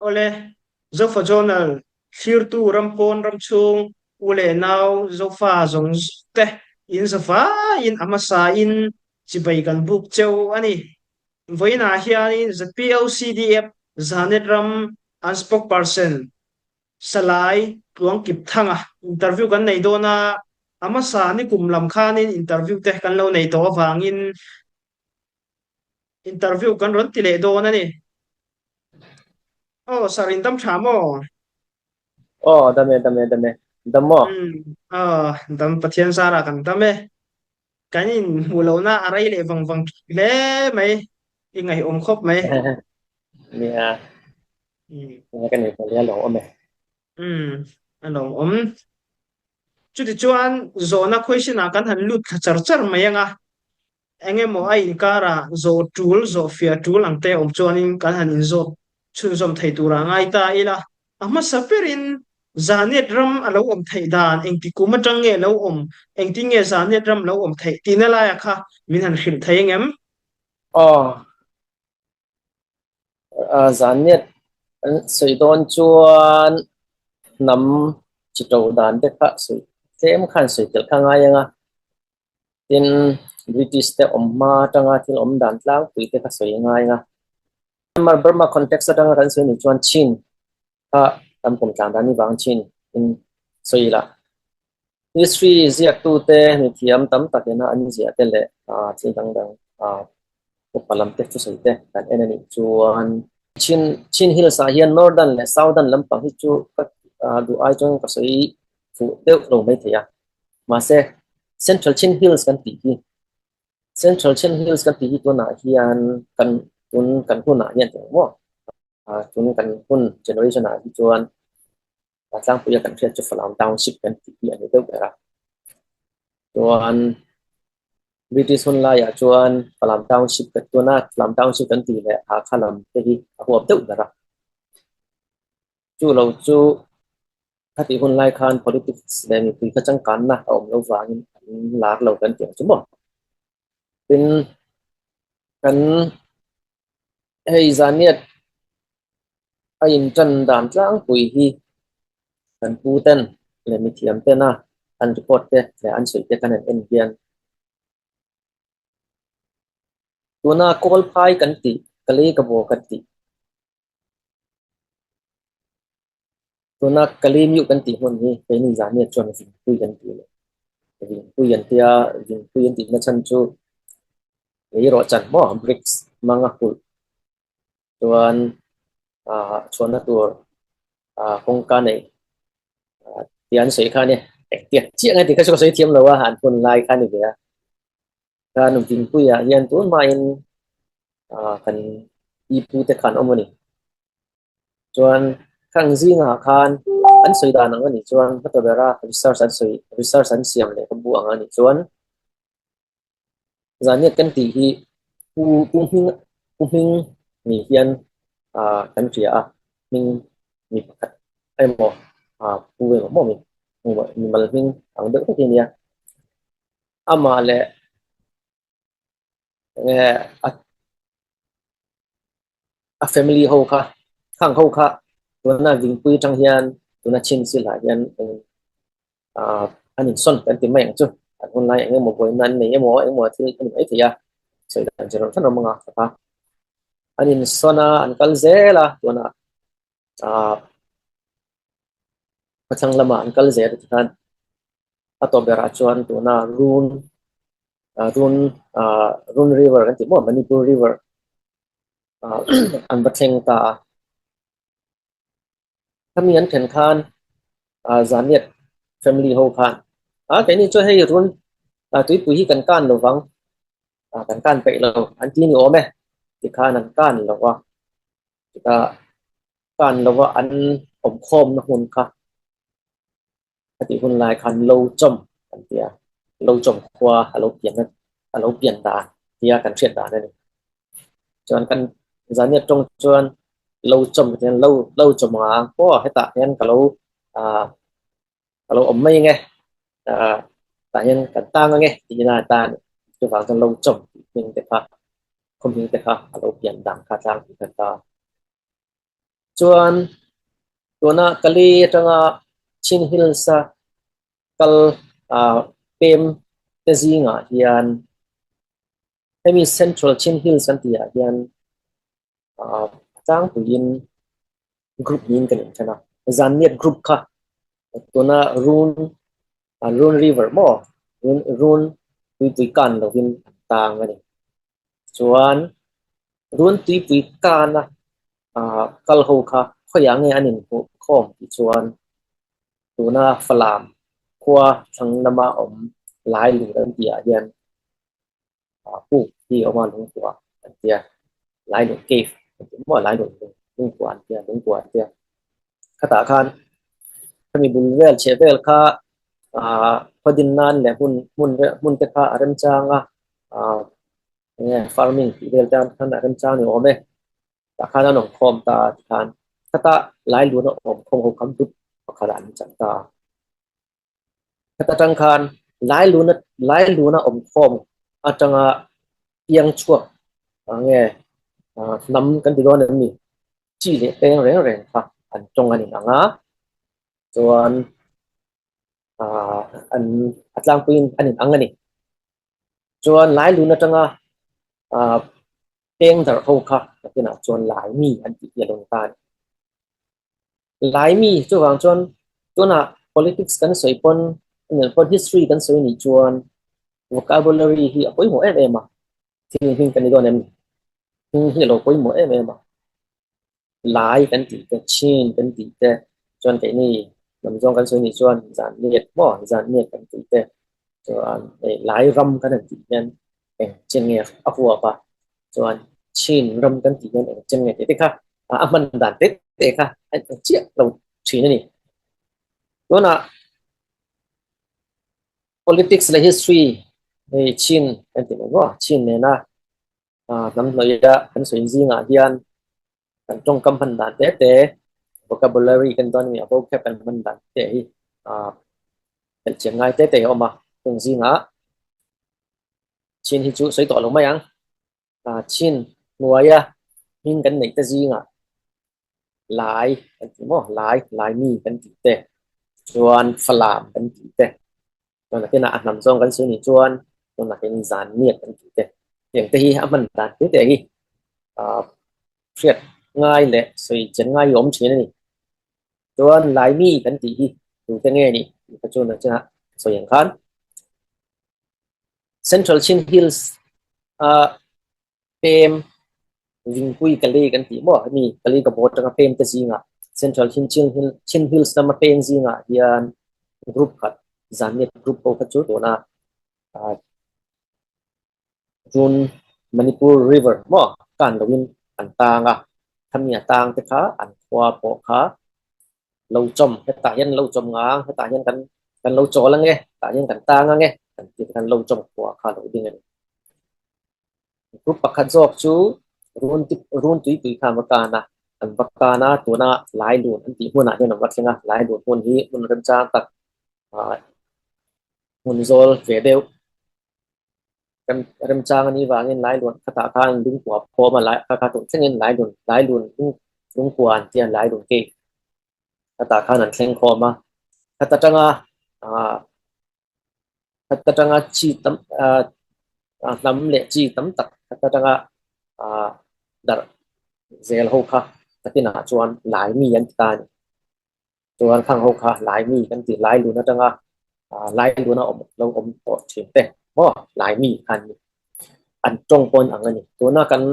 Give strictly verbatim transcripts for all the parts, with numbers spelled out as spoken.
Awle, Zofa Zonal, thlirtu ram pawn ram chhung, u le nau, Zofa zong te, in zavai in a hmasa in chibai kan buk cheu a ni. Vawiinah hianin Z P O C D F Zanet ram an spokesperson Salai Tluangkip Thanga interview kan nei dawn a, a hmasa nikum lam khanin interview te kan lo nei tawh avangin interview kan rawn ti leh dawn a ni. Aw, sir, in dam ṭha maw? Aw, dam e, dam e, dam e. Dam maw? Hmm, aw, dam, Pathian zara kan dam e. Kan inhmuh lohna a rei leh vang vang hle mai. I ngaihawm khawp mai. Nia. Hmm. Nia, kan inhmuh leh a lawmawm e. Hmm, a lawmawm. Chutichuan, zawhna question-ah kan han lut thla char char mai ang a. Eng emaw a inkara zawh tul, zawh fiah tul ang te awm chuanin kan han inzawt chhunzawm thei tura ngai ta ila. A hmasa berin Zanet ram a lo awm theih dan, engti kum aṭang nge lo awm, engti nge Zanet ram lo awm theih tihna laia kha min han hrilh thei ang em? Aw. A, Zanet an sawi dawn chuan hnam chi to dan te kha sawi tlem khan sawi telh kha ngai ang a. Tin, British te awm hma aṭanga thil awm dan tlangpui te kha sawi ngai ang a. Myanmar Burma context aṭanga kan sawi ni chuan Chin kha tam kum tlan dan ni vang Chin in sawi ila. History ziaktute mithiam tam tak ina an ziah te leh, a, thil dang dang, a, upa lam te thusawi te kan en a nih chuan Chin, Chin Hills ah hian Northern leh Southern lampang hi chu ka, a, duh ai chuan ka sawi fuh deuh lo mai thei a. Mahse, Central Chin Hills kan tih hi, Central Chin Hills kan tih hi tunah hian kan, tun kan hunah hian tih ang maw? A, tun kan hun generation ah hi chuan, a, tlangpuia kan hriat chu Falam Township kan tih hi a ni deuh ber a. Chuan British hun laiah chuan Falam Township kan, tuna Falam Township kan tih leh Hakha lam te hi a huap deuh ber a. Chu lo chu, khati hun lai khan politics leh mipui kha changkanna a awm lo vangin an lar lo kan tih ang chu maw? Tin, kan hei Zanet a inṭan dan tlangpui hi kan pu ten leh mithiam tena an report te leh an sawi te kan han en hian, tuna Kawlphai kan tih, Kale Kabaw kan tih, tuna Kale Myo kan tih hmun hi keini Zanet chuan Vingpui kan tih leh, Vingpui an tia, Vingpui an tihna chhan chu leirawhchan maw, bricks hmanga kulh chuan, a, chhuahna tur, a, kawngka nei, a, tia an sawi kha a ni. Engtia chiah ngai tih kha chu ka sawi thiam lo a, an hun lai kha a ni ve a. Khan Vingpuiah hian tun hmain, a, kan ipute khan awm a ni. Chuan khang zingah khan an sawi dan ang a nih chuan, hma tawh bera research an sawi, research an siam leh ka bu ang a nih chuan, Zanet kan tih hi Pu, Pu Hming, Pu Hming ni hian, a, kan hria a, hming mi pakhat emaw, a, pu emaw maw mi, mimal hming ang deuh tak hi a nia. Amah leh, eh, a, a family ho kha, khang ho kha, tuna Vingpui aṭang hian, tuna Chin Hills ah hian, a, an insawn kan ti mai ang chu. An hun lai eng emaw buaina an nei emaw, eng emaw thil a ni mai thei a. Sawi dan chi rawng ṭhan awm ang a, kha kha. An insawn a, an kal zel a, tuna, a, khawthlang lamah an kal zel a ti khan, a tawp berah chuan tuna Run, a, Run, a, Run River kan tih maw, Manipur River, a, an va thleng ta a. Khami an ṭhen khan, a, Zanet family ho khan, a, keini chu hei Run, a, tuipui hi kan kan lo vang, a, kan kan peih lo, an ti ni awm e, ti khan an kan lo a. Chuta kan lo a, an awm khawmna hmun kha, khati hun lai khan Lochawm kan tia, Lochawm khua a lo pian, a lo pian dan tia kan hriat dan a ni. Chuan kan Zanet ṭawng chuan Lochawm ka ti hian, Lo, Lochawm ang pawh hetah hian ka lo, a, ka lo awm mai nge, a, tah hian kan tang ange tihna atan, chuvang chuan Lochawm tih hming te kha, khaw hming te kha a lo pian dan kha tlang tih kan ta. Chuan tuna Kalay aṭanga Chin Hills-a kal, ah, Pem te zingah hian, hemi Central Chin Hills kan tihah hian, ah, a tlangpuiin group niin kan inṭhen a. Zanniat group kha tuna Run, ah, Run River maw, Run, Run tuipui kan lovin an tang a ni. Chuan Run tuipui kana, ah, kal ho kha khawiah nge an inhmuh khawm tih chuan, tuna Falam khua thlang lama awm Lailun an tihah hian, ah, puk hi a awm a, lungkua an tia, Lailun Cave an tih maw, Lailun lung, lungkua an tia, lungkua an tia. Khatah khan hemi bul vel chheh vel kha, ah, khaw din nan leh hmun, hmun, hmun te kha a remchang a, ah, enge, farming tih vel te khan a remchang ni awm e. Tah khan an awm khawm ta, ti khan khata Lailuna awm khawm ho khan dut pakhat an chang ta. Khata aṭang khan Lailuna, Lailuna awm khawm aṭanga piang chhuak, ah, nge, ah, hnam kan ti dawn em ni, chi leh peng reng reng kha an ṭawng an inang a. Chuan, ah, an, a tlangpuiin an inang a ni. Chuan Lailun aṭanga, ah, peng darh ho kha, a tinah chuan Laimi an tih hi a lo ni ta a ni. Laimi chuvang chuan, tunah politics kan sawi pawn, a ni pawn history kan sawi nih chuan vocabulary hi a pawimawh em em a. Thil hming kan ni dawn em ni? Hming hi a lo pawimawh em em a. Lai kan tih te, Chin kan tih te, chuan keini hnam zawng kan sawi nih chuan Zanniat maw, Zanniat kan tih te, chuan, eh, Lai ram kan han tih hian eng chen nge a huap a, chuan Chin ram kan tih hian eng chen nge tih te kha, a, a hman dan te te kha a, a chiah lo ṭhin a ni. Tunah politics leh history, hei, Chin kan tih mai maw, Chin nena, ah, hnam hnawia kan sawi zingah hian kan ṭawngkam hman dan te te, vocabulary kan dawn a ni a, vocab kan hman dan te hi, ah, kan chiang ngai te te a awm a, chung zingah Chin hi chu sawi tawh lo mai ang. Ah, Chin hnuaia hming kan neih te zingah Lai kan tih maw? Lai, Laimi kan tih te. Chuan Falam kan tih te. Chuan a tinah a hnam zawng kan sawi nih chuan, tunah hian Zanniat kan tih te. Heng te hi a hman dan te te hi, ah, hriat ngai leh sawi chian ngai a awm ṭhin a ni. Chuan Laimi kan tih hi tute nge ni? Kha chu nang chiah sawi ang khan. Central Chin Hills, ah, Pem, Vingpui Kalay kan tih maw? Hemi Kalay ka bawr aṭanga Pem te zingah, Central Chin, Chin Hill, Chin Hills lama Pem zingah hian group khat, Zanniat group ho khat chu tuna, ah, Run Manipur River maw, kan lovin an tang a, khami a tang te kha an khua pawh kha lo chawm, hetah hian lo chawm ngang, hetah hian kan, kan lo chawl ange, hetah hian kan tang ange, kan tih khan lo chawm khua kha lo ding a ni. Group pakhat zawk chu Run ti, Run tuipui kha an va kan a, an va kan a, tuna Lailun an tih hmunah hian an va thleng a, Lailun hmun hi hmun remchang tak, ah, hmun zawl ve deuh, rem, remchang a nih vangin Lailun khatah khan lungkua khawm a, lai, kha, kha tun thlengin Lailun, Lailun lung, lungkua an tia, Lailun Cave khatah khan an thleng khawm a, khat aṭanga, ah, khat aṭanga chi tam, ah, ah, hnam leh chi tam tak khat aṭanga, ah, darh zel ho kha, kha tinah chuan Laimi an ti ta a ni. Chuan khang ho kha Laimi kan tih, Lailun aṭanga, ah, Lailuna awm, lo awm pawh ṭhin te maw, Laimi khan an ṭawng pawn ang a ni. Tuna kan,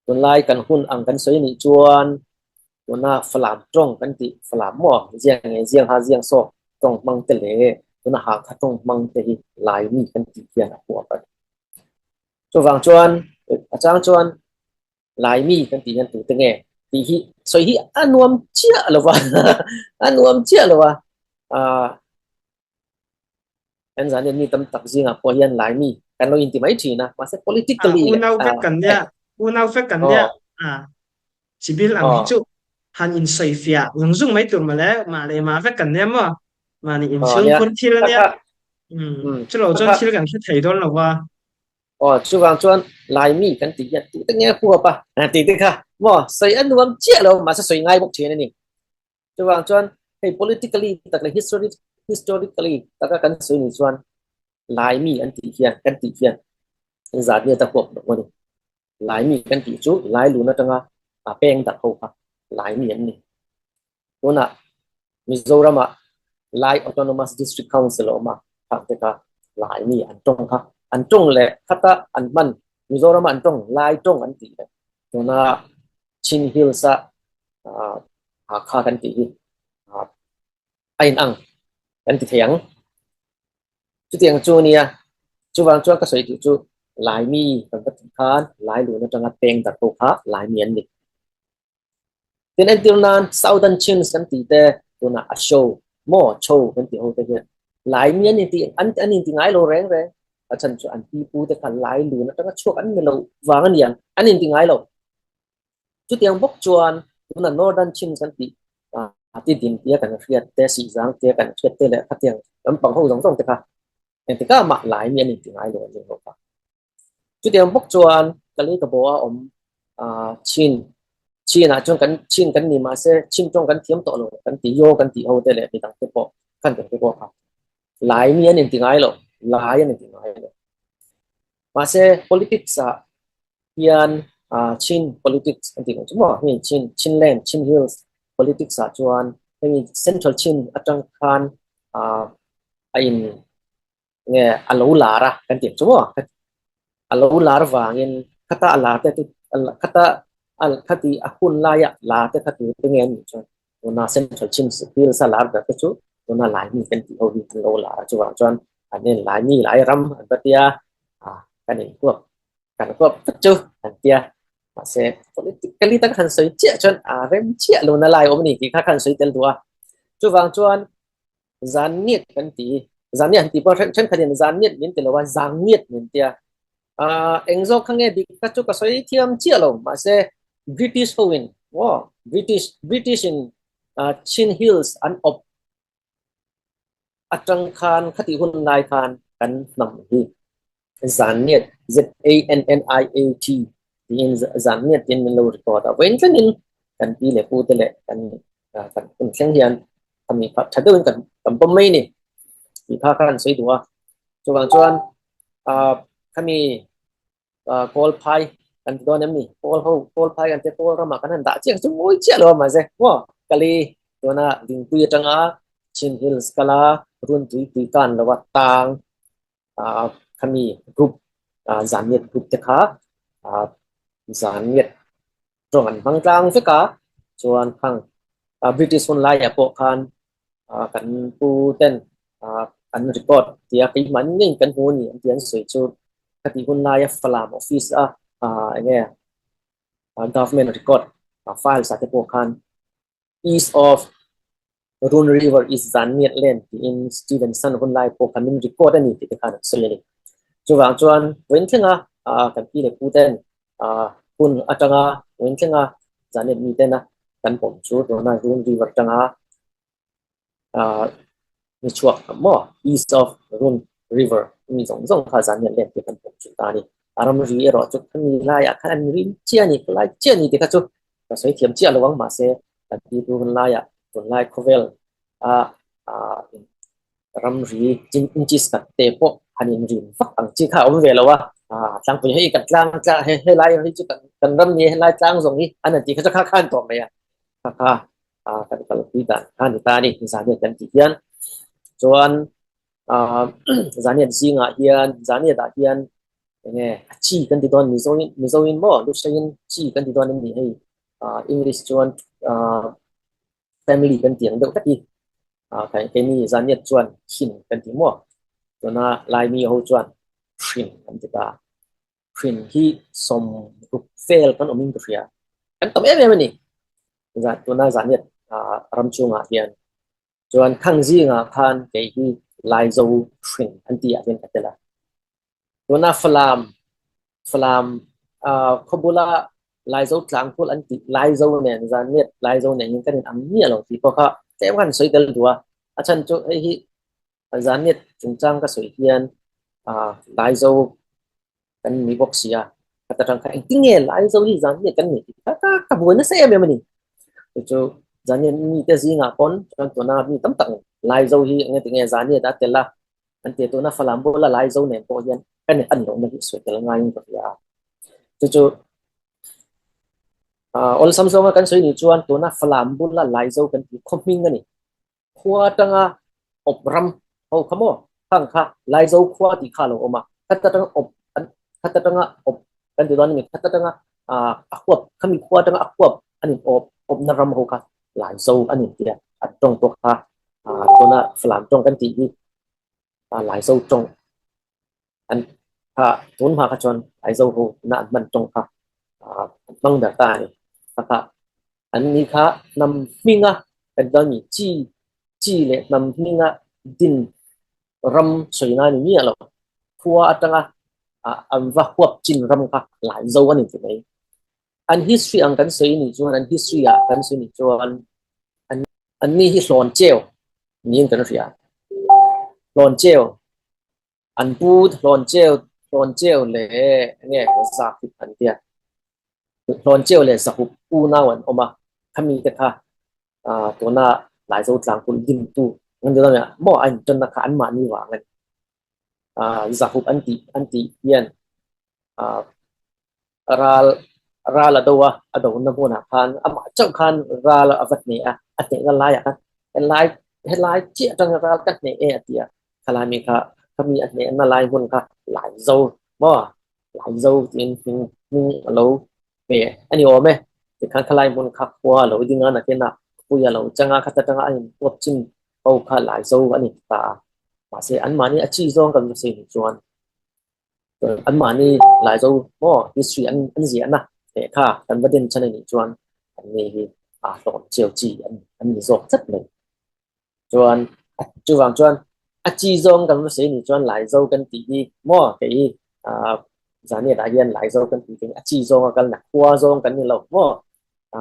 tunlai kan hun ang kan sawi nih chuan, tuna Falam ṭawng kan tih, Falam maw, Ziang nge, Ziang ha, Ziang sawk ṭawng hmang te leh tuna Hakha ṭawng hmang te hi Laimi kan tih hian a huap a ni. Chuvang chuan, a chang chuan Laimi kan tih hian tute nge tih hi sawi hi a nuam chiah lo va, a nuam chiah lo va. Ah, kan Zanniat mi tam tak zingah pawh hian Laimi kan lo inti mai ṭhin a, mahse, politically, ah, unau vek kan nia, eh, unau vek kan nia, ah, chibil ang hi chu han insawi fiah zung zung mai tur male, male ma vek kan nia maw? Mahni inchhungkhur thil a nia. Chu lo chuan thil kan hre thei dawn lo va. Aw, chuvang chuan Laimi kan tih hian tih te nge huap a, a, tih te kha maw, sawi a nuam chiah lo, mahse sawi ngai bawk ṭhin a ni. Chuvang chuan hei politically tak leh history, historically taka kan sawi ni chuan Laimi an tih hian, kan tih hian zan nge ta huap lo a ni. Laimi kan tih chu Lailun aṭanga, a, peng dak ho kha Laimi an ni. Tunah Mizorama Lai Autonomous District Council a awm a, khang te kha Laimi an ṭawng kha, an ṭawng leh khata an hman, Mizorama an ṭawng, Lai ṭawng an tih leh. Tuna Chin Hills a, a, Hakha kan tih hi, a, a inang kan ti thei ang. Chutiang chu nia, chuvang chuan ka sawi tih chu Laimi kan va tih khan Lailun aṭanga peng dak ho kha Laimi an ni. Tin entir nan Southern Chins kan tih te, tuna a Sho maw, Cho kan tih ho te hian Laimi an inti, an, an inti ngai lo reng reng. A chhan chu an pipu te kha Lailun aṭanga chhuak an ni lo vang a ni ang, an inti ngai lo. Chutiang bawk chuan tuna Northern Chins kan tih, a, Tidim tia kan hriat te, Sihzang tia kan hriat te leh khatiang lampang ho zawng zawng te kha engtikah mah Laimi an inti ngai lo an ni ho kha. Chutiang bawk chuan Kalay Kabaw a awm, a, Chin, Chin ah chuan kan, Chin kan ni mahse, Chin ṭawng kan thiam tawh lo, kan ti Yaw kan tih ho te leh midang te pawh, Khan kan te pawh kha Laimi an inti ngai lo, Lai an inti ngai lo. Mahse, politics ah hian, a, Chin politics an tih ang chu maw, hei Chin, Chinland, Chin Hills politics ah chuan hei Central Chin aṭang khan, a, a in nge a lo lar a kan tih chu maw? A lo lar vangin khata a lar te chu, a la-, khata a, khati a hun laia lar te kha tur te nge an nih chuan, tuna Central Chin Hills a lar ber te chu tuna Laimi kan tih ho hi an lo lar a, chuvang chuan an en Laimi, Lairam an va tia, a, kan inkuap, kan kuap vek chu an tia. Mahse, politically tak han sawi chiah chuan a rem chiah lo na lai awm a ni tih kha kan sawi tel duh a. Chuvang chuan Zanniat kan ti, Zanniat han ti pawh ṭhen, ṭhenkhatin Zanniat min ti lo a, Zanniat min tia. A, eng zawk kha nge dik kha chu ka sawi thiam chiah lo, mahse, British ho in, aw, British, British in, a, Chin Hills an awp aṭang khan, khati hun lai khan kan hnam hi Zanniat, Z A N N I A T, tiin Za-, Zanniat tiin min lo record a. Vawiin tlangin kan pi leh pu te leh kan, a, kan hun thleng hian khami kha ṭha deuhin kan, kan pawm mai ni tih kha kan sawi duh a. Chuvang chuan, a, khami, a, Kawlphai kan ti dawn em ni? Kawl ho, Kawlphai kan ti, Kawl ramah kan han dah chiang chu mawi chiah lo a, mahse, maw? Kalay, tuna Lingpui aṭanga Chin Hills kala, Run Tuipui kan lo a, Tang, a, khami group, a, Zanniat group te kha, a, Zanniat ṭawng an hmang tlang vek a, chuan khang, a, British hun laiah pawh khan, a, kan pu ten, a, an record tia keimahni ngeiin kan hmu a ni an ti an sawi chu, khati hun laia Falam office a, a, eng nge, a, government record, a, files ah te pawh khan East of Run River is Zanniat Land tiin Stevenson hun lai pawh khan min record a ni tih te khan an sawi a ni. Chuvang chuan vawiin thlenga, a, kan pi leh pu ten, a, hun aṭanga vawiin thlenga Zanniat mi tena kan pawm chu tuna Run River aṭanga, a, mi chhuak maw, East of Run River mi zawng zawng kha Zanniat Land te kan pawm chu ta a ni. A ramri erawh chu khami laiah khan an rin chiah a ni, lai chiah a ni tih kha chu ka sawi thiam chiah lo ang, mahse, kan pipu hun laiah tunlai khawvel a, a, ramri chin, inches khat te pawh han inrin vak ang chi kha a awm ve lo a. A, tlangpui hei kan tlang, tla-, he, helai hi chu kan, kan ram ni, helai tlang zawng hi an, an tih kha chu kha khan tawh mai a. Kha kha, a, kan kalpui dan kha ni ta ni, Zanniat kan tih hian. Chuan, a, Zanniat zingah hian, Zanniatah hian eng nge, a chi kan ti dawn, Mizoin, Mizoin maw, Luseiin chi kan ti dawn an ni hei. A, English chuan, a, family kan ti ang deuh tak hi. A, kei, keini Zanniat chuan Khin kan ti maw. Tuna Laimi ho chuan Hrin kan ti ta. Hrin hi sawmruk vel kan awmin ka hria. Kan tam em em a ni. Za-, tuna Zanniat, a, ram chungah hian. Chuan khang zingah khan kei hi Laizo Hrin an ti ah hian ka tel a. Tuna Falam, Falam, a, khawbula Laizo tlangkul an tih, Laizo nen, Zanniat Laizo nen hian kan inang miah lo tih pawh kha tlem khan sawi tel duh a. A chhan chu hei hi Zanniat chungchang ka sawi hian, a, Laizo kan ni bawk si a. Khata tang kha engtin nge Laizo hi Zanniat kan ni ti kha ka, ka buai nasa em em a ni. Chu chu Zanniat mite zingah pon, chuan tuna mi tam tak Laizo hi engtin nge Zanniat a tel a, an ti tuna Falam bula Laizo nen pawh hian kan ni an lo na hi sawi tel ngai in ka hria. Chu chu, ah, awlsam zawnga kan sawi ni chuan tuna Falam bula Laizo kan ti khaw hming a ni. Khua aṭanga awp ram ho kha maw? Khang kha Laizo khua tih kha a lo awm a. Khata aṭanga awp an, khata aṭanga awp kan ti dawn a ni. Khata aṭanga, ah, a huap, khami khua aṭanga a huap an in awp, awpna ram ho kha Laizo an in tia. A ṭawng pawh kha, ah, tuna Falam ṭawng kan tih hi, ah, Laizo ṭawng an kha, tun hma kha chuan Laizo ho na an hman ṭawng kha, ah, an hmang ber ta a ni. Kha kha an ni kha hnam hminga kan dang ni chi, chi leh hnam hminga din ram sawina ni miah lo. Khua aṭanga, ah, an va huap chin ram kha Laizo a ni ti mai. An history ang kan sawi ni chuan, an history ah kan sawi ni chuan, an, an ni hi Hlawncheu niin kan hria. Hlawncheu, an pu Hlawncheu, Hlawncheu leh nge Zahup an tia. Hlawncheu leh Zahup unau an awm a, khami te kha, ah, tuna Laizo tlangpui dimtu an ti dawn a, maw a inṭanna kha anmahni vang a ni. Ah, Zahup an tih, an tih hian, ah, ral, ral a do a, a dona hmunah khan amah chauh khan ral a va hneh a, a hnehna laiah khan, "Helai, helai chiah aṭanga ral ka hneh e," a ti a. Khalai mi kha, khami a hnehna lai hmun kha Laizo maw, Laizo tiin hming, hming a lo pe a ni awm e. Tikhan khalai hmun kha khua a lo ding a, nakinah khapui a lo chang a, khata aṭanga a inhuap chin ho kha Laizo a ni ta a. Mahse, anmahni a chi zawng kan va sawi ni chuan, anmahni Laizo maw history an, an ziahna lehkha kan va den chhan a nih chuan, anni hi, a, Hlawncheu chi an, an ni zawk tlat mai. Chuan, a, chuvang chuan a chi zawng kan va sawi ni chuan Laizo kan tih hi maw, kei hi, a, Zanniat ah hian Laizo kan tih, kei a chi zawnga kal na, khua zawng kan ni lo maw? A,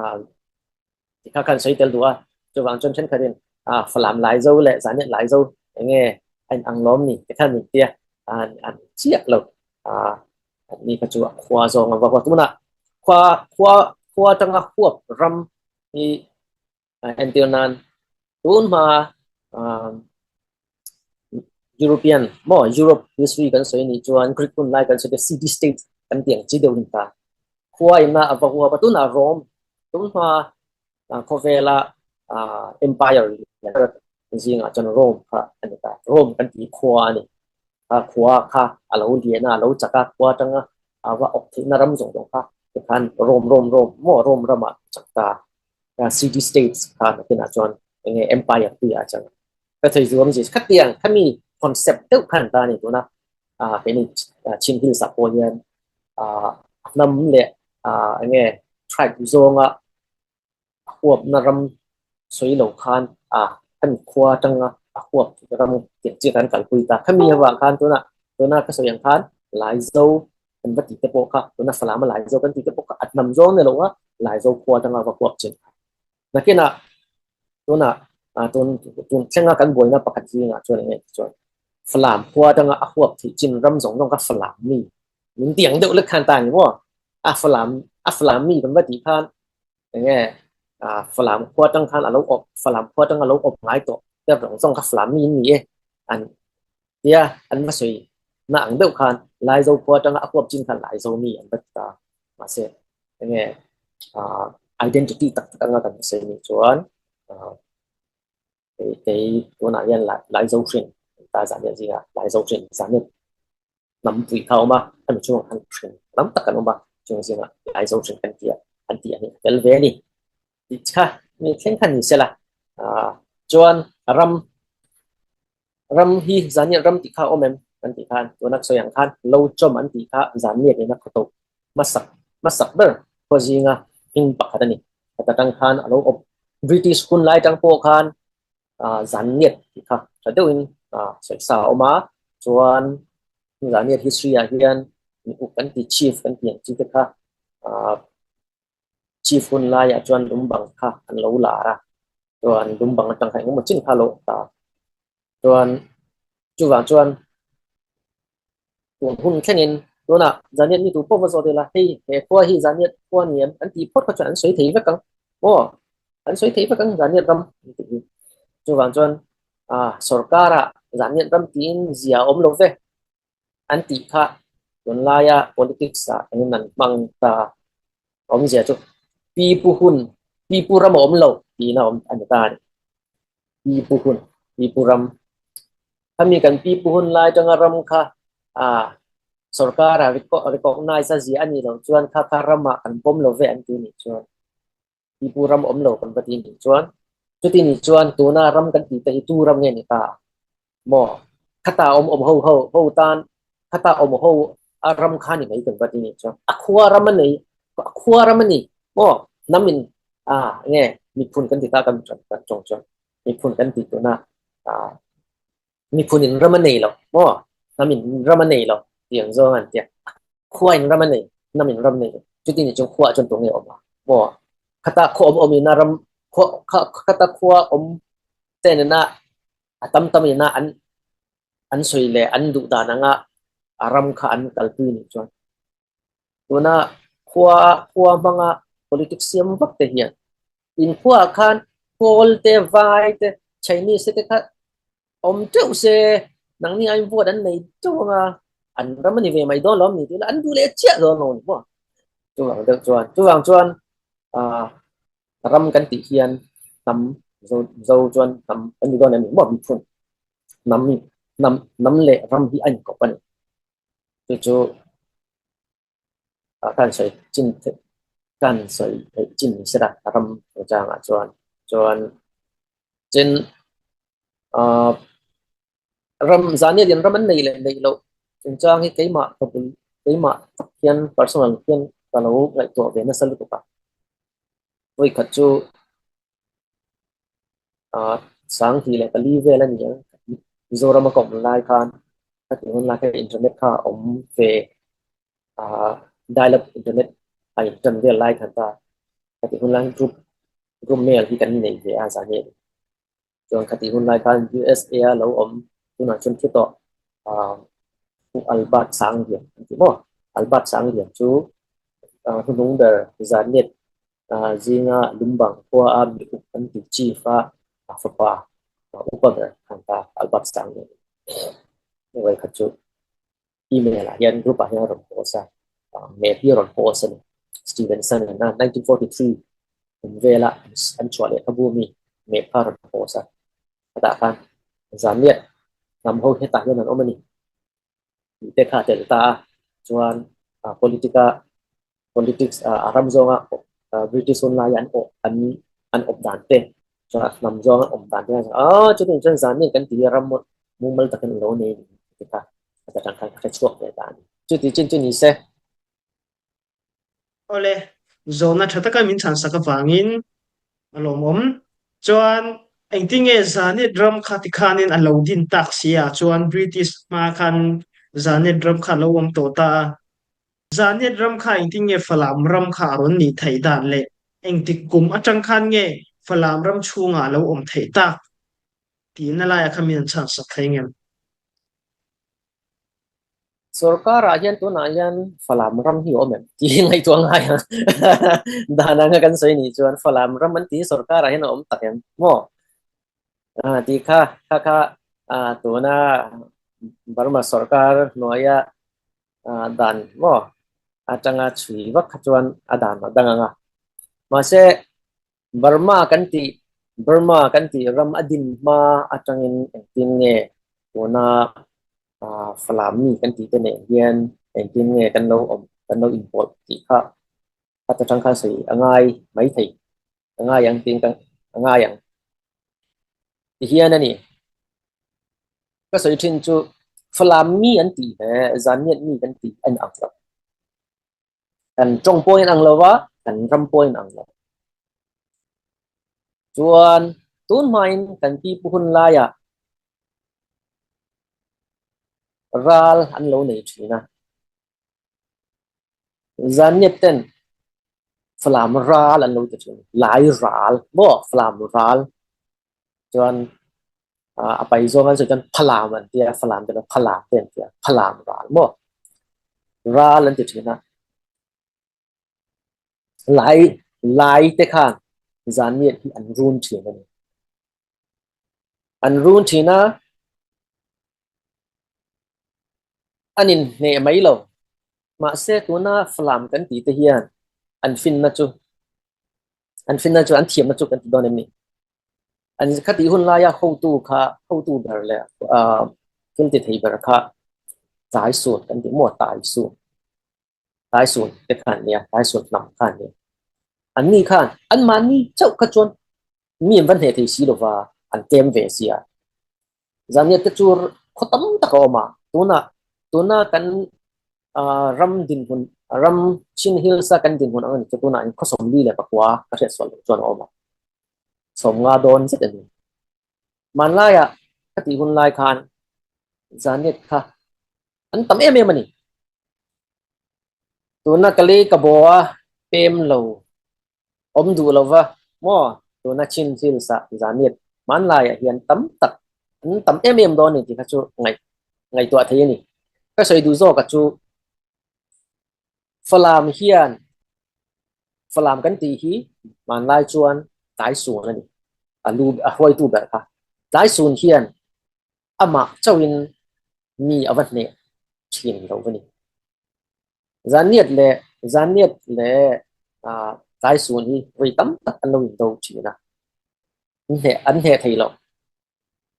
ti kha kan sawi tel duh a. Chuvang chuan ṭhenkhatin, a, Falam Laizo leh Zanniat Laizo eng nge a inang lawm ni ti kha min tia, a, an chiah lo. A, anni kha chu a khua zawng a va huap, tunah khua, khua, khua aṭanga huap ram hi, a, entir nan tun hma, a, European maw, Europe history kan sawi ni chuan Greek hun lai kan sawi te, city state kan tih ang chi deuh in ta. Khua inah a va huap a, tunah Rome, tun hma, a, khawvela, a, empire zingah chuan Rome kha a ni ta. Rome kan tih khua a ni. A, khua kha a lo lian a, a lo chak a, khua aṭanga a va awp theihna ram zawng zawng kha tikhan Rome, Rome, Rome maw, Rome ramah chak ta. A, city states kha nakinah chuan eng nge empire pui a chang. Ka theizuam zia khatiang khami concept deuh khan ta ni tuna, a, keini, a, Chin Hills ah pawh hian, a, hnam leh, a, eng nge tribe zawnga a huapna ram sawi lo khan, a, khami khua aṭanga a huap ram tiang chi kan kalpui ta. Khami avang khan tuna, tuna ka sawi ang khan Laizo kan va tih te pawh kha, tuna Falama Laizo kan tih te pawh kha a hnam zawng ni lo a, Laizo khua aṭanga va huap chin. Nakinah, tunah, a, tun, tun thlenga kan buaina pakhat zingah chuan eng nge ti chuan, Falam khua aṭanga a huap theih chin ram zawng zawng kha Falam mi min ti ang deuh lek khan ta ni maw? A Falam, a Falam mi kan va tih khan, eng nge, a, Falam khua aṭang khan a lo awp, Falam khua aṭanga lo awp ngai tawh te zawng zawng kha Falam mi an ni e, an tia an va sawi na ang deuh khan, Laizo khua aṭanga a huap chin khan Laizo mi an va ti ta. Mahse, eng nge, a, identity tak tak anga kan va sawi ni chuan, a, kei, kei tunah hian Lai-, Laizo hrin ta, Zanniat zingah Laizo hrin, Zanniat hnampui kha a awm a, a mi chungah khan hrin tam tak an awm a, chung zingah Laizo hrin kan ti a, kan ti a ni tel ve a ni. Ti kha, mi thleng khan ni sela, a, chuan ram, ram hi Zanniat ram tih kha awm em kan tih khan, tuna ka sawi ang khan Lochom an tih kha Zanniat ina khawto hmasak, hmasak ber khua zinga hming pakhat a ni. Khata aṭang khan a lo awp, British hun lai aṭang pawh khan, a, Zanniat tih kha ṭha deuhin, a, sawi sa a awm a. Chuan Zanniat history ah hian mi uk kan tih, chief kan tih ang chi te kha, a, chief hun laiah chuan Lumbang kha an lo lar a, chuan Lumbang aṭang kha engemaw chin kha lo awm ta. Chuan chuvang chuan tun hun thlengin Tunah Zaniat mi tu pawh va zawt ila, hei, he khua hi Zaniat khua ni an, an tih phawt kha chuan an sawi thei vek ang. Maw? An sawi thei vek ang, Zaniat ram an tih hi. Chuvang chuan, a, sorkara Zaniat ram tiin zia awm lo ve an tih kha, tunlaia politics-ah an han hmang ta. Awmzia chu pipu hun, pipu ram a awm lo tihna awm a ni ta a ni. Pipu hun, pipu ram. Khami kan pipu hun lai aṭanga ram kha, a, sorkara reco-, recognize-a zia a nih loh chuan kha, kha ramah kan pawm lo ve an tih nih chuan, pipu ram awm lo kan va tih nih chuan, chuti nih chuan tuna ram kan tih te hi tu ram nge ni ta? Maw? Khata awm awm ho ho, ho tan, khata awm ho a ram kha ni mai kan va tih nih chuan, a khua ram a nei, a khua ram a ni. Maw? Namin, a, nge, miphun kan ti ta kan, kan, kan ṭawng chuan, miphun kan tih tuna, a, miphun in ram a nei lo, maw? Namin ram a nei lo, tiang zawng an tia. Khua in ram a nei, namin ram nei lo. Chuti nih chuan khua chuan tu nge awm a? Maw? Khata khua awm awm ina ram, khua, kha, khata khua awm te nena, a tam tam ina an, an sawi leh, an duh dan anga a ram kha an kalpui nih chuan. Tuna khua, khua hmanga politics siam vak te hian, in khua khan Kawl te, Vai te, Chinese te kha awm teuh se, nangni aiin vote an nei teuh anga, an ram a ni ve mai dawn lo a ni tih ila, an duh leh chiah dawn lo a ni maw? Chuvang deuh chuan, chuvang chuan, a, ram kan tih hian hnam, Zo, Zo chuan hnam kan ni dawn em ni maw, miphun? Hnam, hnam, hnam leh ram hi a inkawp a ni. Chu chu, a, kan sawi chin, kan sawi theih chin ni sela, ram chungchangah chuan, chuan, chin, a, ram, Zaniat in ram an nei leh neih loh chungchang hi keimah ka bul, keimah tak hian personal hian ka lo ngaihtuah ve nasa lutuk a. Vawi khat chu, a, sang hnih leh pali vel a ni ang. Mizoram a ka awm lai khan, ka tih hun lai kha internet kha a awm ve, a, dial up internet a inṭan vel lai khan ta, ka tih hun lai group, group mail hi kan nei ve a, Zaniat. Chuan ka tih hun lai khan U S A a lo awm, tunah chuan khi tawh, ah, Pu Albert Sanglian an ti maw? Albert Sanglian chu, ah, hnuhnung ber Zaniat, ah, zinga Lumbang khua a mi uk an ti chief a, a fapa, ah, upa ber an ta, Albert Sanglian. Vawi khat chu email-ah hian group-ah hian a rawn post a, ah, map hi a rawn post a ni. Stevenson-a nineteen forty-three kum vela an chhuah lehkhabu a mi map kha a rawn post a. Hetah khan Zaniat hnam ho hetah hian an awm a ni tih te kha a tel ta a. Chuan, ah, politica, politics, ah, a ram zawnga, ah, British hun laia an awp, an, an awp dan te, chuan a hnam zawnga awp dan te, ah, chutin chuan Zaniat kan tih hi ram mumal takin a lo nei a ni tih kha, a hetah khan ka hre chhuak ve ta a ni. Chuti chin chu ni se. Awle, zawhna ṭha taka min chhansak avangin a lawmawm. Chuan engtin nge Zaniat ram kha tikhanin a lo din tak si a, chuan British hma khan Zaniat ram kha a lo awm tawh ta a. Zaniat ram kha engtin nge Falam ram kha a rawn nih theih dan leh engtik kum aṭang khan nge Falam ram chhungah a lo awm theih tak tihna laia kha min han chhansak thei ngem? Sorkarah hian tunah hian Falam ram hi a awm em tih ngaihtuah ngai ang. Dan anga kan sawi nih chuan Falam ram an tih hi sorkarah hian a awm tak em maw? Ah, tih kha, kha, kha, ah, tuna Burma sorkar hnuaia, ah, dan maw aṭanga chhui vak kha chuan a dan a dang anga. Mahse, Burma kan tih, Burma kan tih ram a din hma aṭangin engtin nge tuna, ah, Falam mi kan tih te nen hian engtin nge kan lo awm, kan lo inpawlh tih kha, khata ṭang khan sawi a ngai mai thei, a ngai ang tih ka, a ngai ang. Ti hian a ni. Ka sawi ṭhin chu Falam mi an tih hle, Zaniat mi kan tih an ang lo. Kan ṭawng pawhin ang lo va, kan ram pawhin ang lo. Chuan tun hmain kan pipu hun laia ral an lo nei ṭhin a. Zaniat ten Falam ral an lo ti ṭhin, Lai ral maw, Falam ral. Chuan, ah, a pai zawng an sawi chuan Phalam an tia, Falam te lo, Phalam te an tia, Phalam ral maw. ral an ti ṭhin a, lai, lai te khan Zanniat hi an run ṭhin a ni. An run ṭhin a, an inhneh mai lo. Mahse, tuna Falam kan ti te hian an finna chu, an finna chu, an thiamna chu kan ti dawn em ni? An khati hun laia hotu kha, hotu ber leh, ah, thil ti thei ber kha Taisun kan ti maw, Taisun. Taisun te khan nia, Taisun hnam khan nia. Anni khan, anmahni chauh kha chuan mi an va hneh thei si lova, an tlem ve si a. Zanniat te chu khaw tam tak a awm a. Tuna, tuna kan, ah, ram dinhmun, ram Chin Hills-a kan dinhmun ang a ni chu, tuna in khaw sawmli leh pakua ka hriat sual loh chuan a awm a. Sawmnga dawn zet a ni. Hmanlaiah ka tih hun lai khan Zanniat kha an tam em em a ni. Tuna ka lei ka baw a, pem lo, awm duh lo va maw? Tuna Chin Hills-a Zanniat hmanlaiah hian tam tak, an tam em em dawn a ni tih kha chu ngai, ngaihtuah theih a ni. Ka sawi duh zawk a chu, Falam hian, Falam kan tih hi hmanlai chuan Taisun a ni. A lu, a hruaitu ber kha. Taisun hian amah chauhin mi a va hneh ṭhin lo a ni. Zanniat leh, Zanniat leh, ah, Taisun hi vei tam tak an lo indo ṭhin a. An hneh, an hneh thei lo.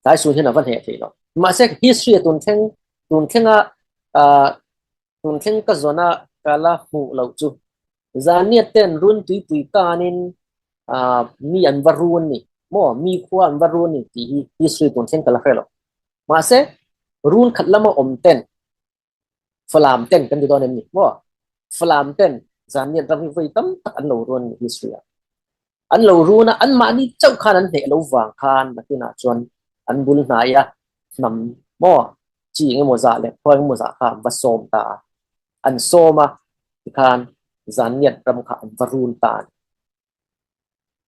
Taisun hian a va hneh thei lo. Mahse, history a tun thleng, tun thlenga, ah, tun thleng ka zawn a ka la hmuh loh chu, Zanniat ten Run Tuipui kanin, ah, mi an va run ni maw, mi khua an va run ni tih hi history tun thleng ka la hre lo. Mahse, run khat lama awm ten, Falam ten kan ti dawn em ni maw? Falam ten Zanniat ram hi vei tam tak an lo run ni history a. An lo run a, anmahni chauh khan an hneh lo vang khan, nakinah chuan an bul hnaia hnam maw, chi eng emaw zah leh khaw eng emaw zah kha an va sawm ta a. An sawm a, tikhan Zanniat ram kha an va run ta a ni.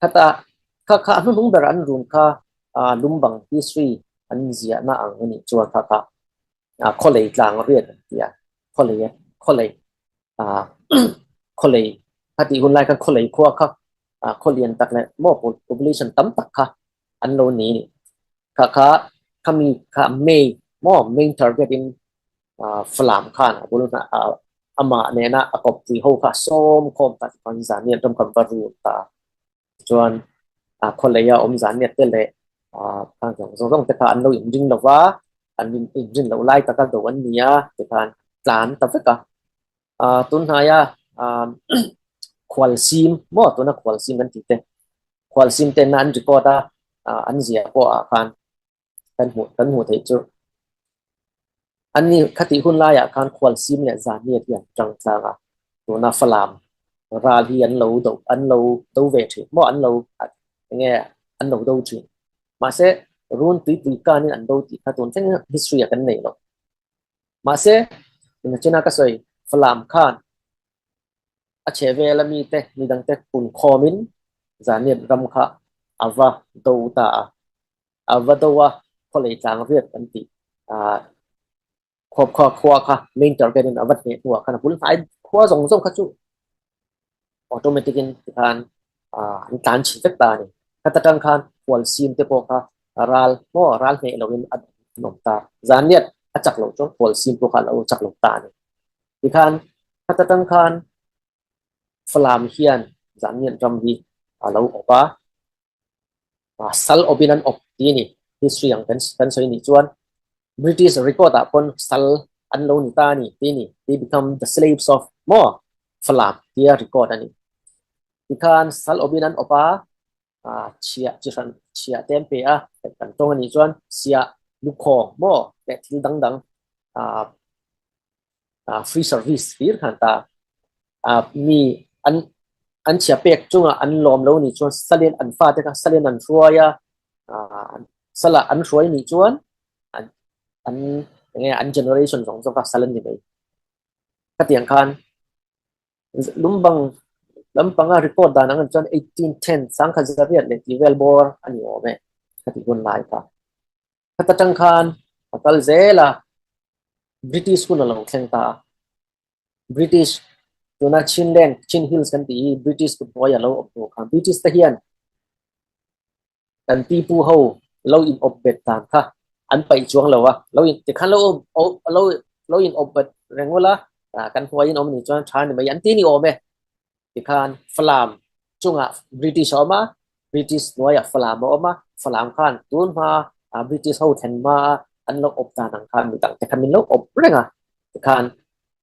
Khata, kha, kha a hnuhnung ber an run kha, ah, Lumbang history an ziahna ang a nih chuan kha kha, ah, Khawlei tlang riat an tia. Khawlei, Khawlei, ah, Khawlei, kha tih hun lai khan Khawlei khua kha, ah, khaw lian tak leh maw, po-, population tam tak kha an lo ni ni. Kha kha, khami kha main maw, main target in, ah, Falam khan a bul hna, ah, amah nena a kawppui ho kha sawm khawm ta, tikhan Zanniat ram kha va run ta. Chuan, ah, Khawleia awm Zanniat te leh, ah, khang zawng zawng te kha an lo inring lo va, an in, inring loh lai taka do an ni a, tikhan tlan ta vek a. Ah, tun hnaia, ah, Khualsim maw, tuna Khualsim kan tih te. Khualsim ten an record a, ah, an ziah pawh ah khan kan hmuh, kan hmuh theih chu. An ni kha tih hun laiah khan Khualsim leh Zanniat hi an ṭang tlang a, tuna Falam ral hi an lo do, an lo do ve ṭhin maw, an lo, enge, an lo do ṭhin. Mahse, Run Tuipui kanin an do tih kha tun thleng history-ah kan nei lo. Mahse, ina chena ka sawi, Falam khan a chhehvela mite, midangte pun khawmin Zanniat ram kha a va do ta a, a va do a, Khawlei tlang riat kan tih, a, khua, khua, khua kha main target in a va hneh hnuah khan a bul hnai khua zawng zawng kha chu automatic in tikhan, ah, an tlan chhin vek ta a ni. Khata ṭang khan Khualsim te pawh kha ral, maw, ral hneh loin an awm ta. Zanniat a chak loh chuan Khualsim pawh kha a lo chak lo ta a ni. Tikhan khata ṭang khan Falam hian Zanniat ram hi a lo awp a, ah, sal awpin an awp tih a ni. History ang kan, kan sawi nih chuan British record-ah pawn sal an lo ni ta a ni tih a ni. They become the slaves of maw, Falam tia record a ni. Tikhan sal awpin an awp a, ah, chhiah chi hran, chhiah te an pe a, kan tawng a nih chuan chhiah, lukhawng maw, leh thil dang dang, ah, ah, free service fir khan ta. Ah, mi an, an chhia pek chungah an lawm lo nih chuan salin an fate kha salin an hruai a, ah, sala an hruai nih chuan an, an, enge, an generation zawng zawng kha sal an ni mai. Khatiang khan Lumbang lampanga record dan ang chuan eighteen ten, sangkhat zariat leh tih vel bawr a ni awm e, khati hun lai kha. Khata ṭang khan a kal zel a, British hun a lo thleng ta a. British, tuna Chinland, Chin Hills kan ti hi, British kut hnuai a lo om hnu khan British te hian kan pipu ho lo in op bet dan kha an paih chuang lo a, lo in, tikhan lo, lo, lo in op bet reng ula, ah, kan hnuai in awm ni chuan ṭha ni mai an ti ni awm e. Tikhan Falam chungah British a awm a, British hnuaiah Falam a awm a, Falam khan tun hma, ah, British ho thlen hma a an lo op dan ang khan midang te kha min lo op reng a. Tikhan,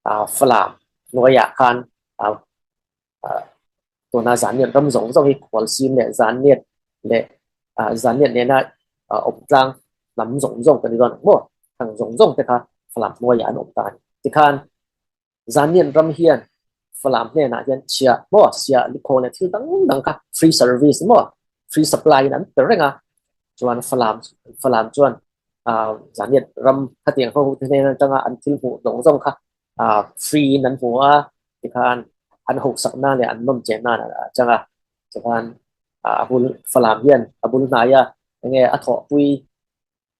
ah, Falam hnuaiah khan, ah, ah, tuna Zanniat ram zawng zawng hi Khualsim leh Zanniat leh, ah, Zanniat nena, ah, awm tlang lam zawng zawng kan ni dawn ang maw? Khang zawng zawng te kha Falam hnuaiah an awm ta a ni. Tikhan Zanniat ram hian Falam hnenah hian chhia maw, chhia likhaw leh thil dang dang kha free service maw, free supply in an pe reng a. Chuan Falam, Falam chuan, ah, Zanniat ram khatiang ho te hnen aṭanga an thil hmuh zawng zawng kha, ah, free in an hmu a, tikhan an hauhsakna leh an nawm chenna a chang a. Tikhan, ah, a bul, Falam hian a bul hnaia enge a thawhpui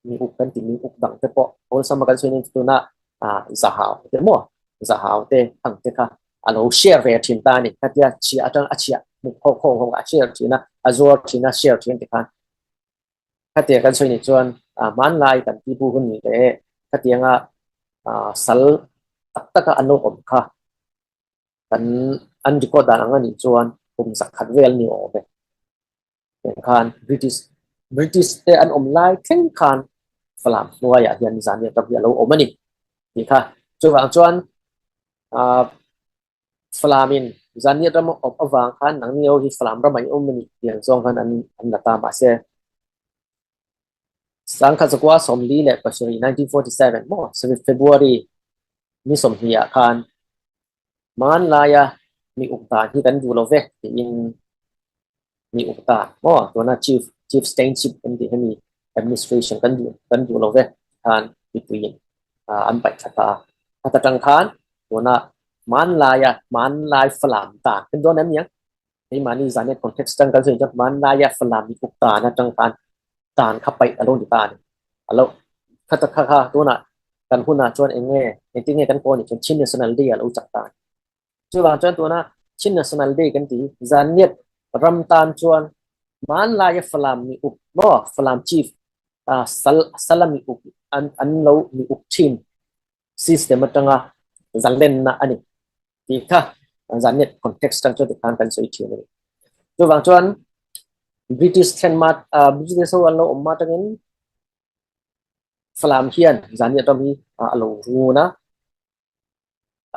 mi uk kan ti mi uk dang te pawh awlsam a kan sawi nen tuna, ah, Zahau te maw, Zahau te ang te kha a lo share ve ṭhin ta a ni. Khatia chhia aṭang a chhia hmuh khawk ho ho a share ṭhin a, a zuar ṭhin a, share ṭhin tikhan Khatia kan sawi ni chuan, ah, hmanlai kan pipu hun ni leh khatianga, ah, sal tak taka an lo awm kha kan an record dan ang a nih chuan kum zakhat vel ni awm e. Tiang khan British, British te an awm lai thleng khan Falam hnuaiah hian Zanniat ram hi a lo awm a ni tih kha. Chuvang chuan, ah, Falamin Zanniat ram a awm avang khan nangni ho hi Falam ramah i awm a ni tih ang zawng khan an, an la ta. Mahse, sangkhat zakua sawmli leh pasarih, nineteen forty seven maw, seven February ni sawmhnih ah khan hmanlaia mi uk dan hi kan duh lo ve tiin mi uk dan maw, tuna chief, chief stateship kan tih hemi administration kan duh, kan duh lo ve khan mipuiin, ah, an paih thla ta a. Khata ṭang khan tuna hmanlaia, hmanlai Falam dan kan dawn em niang. Keimahni Zanniat context ṭang kan sawi chuan hmanlaia Falam mi uk dan aṭang khan dan kha paih a lo ni ta a ni. A lo, khata kha kha tuna kan hunah chuan eng nge, engtin nge kan kawh ni chuan Chin National Day a lo chak ta a ni. Chuvang chuan tuna Chin National Day kan ti hi, Zanniat ram tan chuan hmanlaia Falam mi uk maw, Falam chief, ah, sal, sala mi uk an, an lo mi uk ṭhin system aṭanga zalenna a ni tih kha Zanniat context aṭang chuan tikhan kan sawi ṭhin a ni. Chuvang chuan British thlen ma, ah, British ho an lo awm ma aṭangin Falam hian Zanniat ram hi, ah, a lo run a,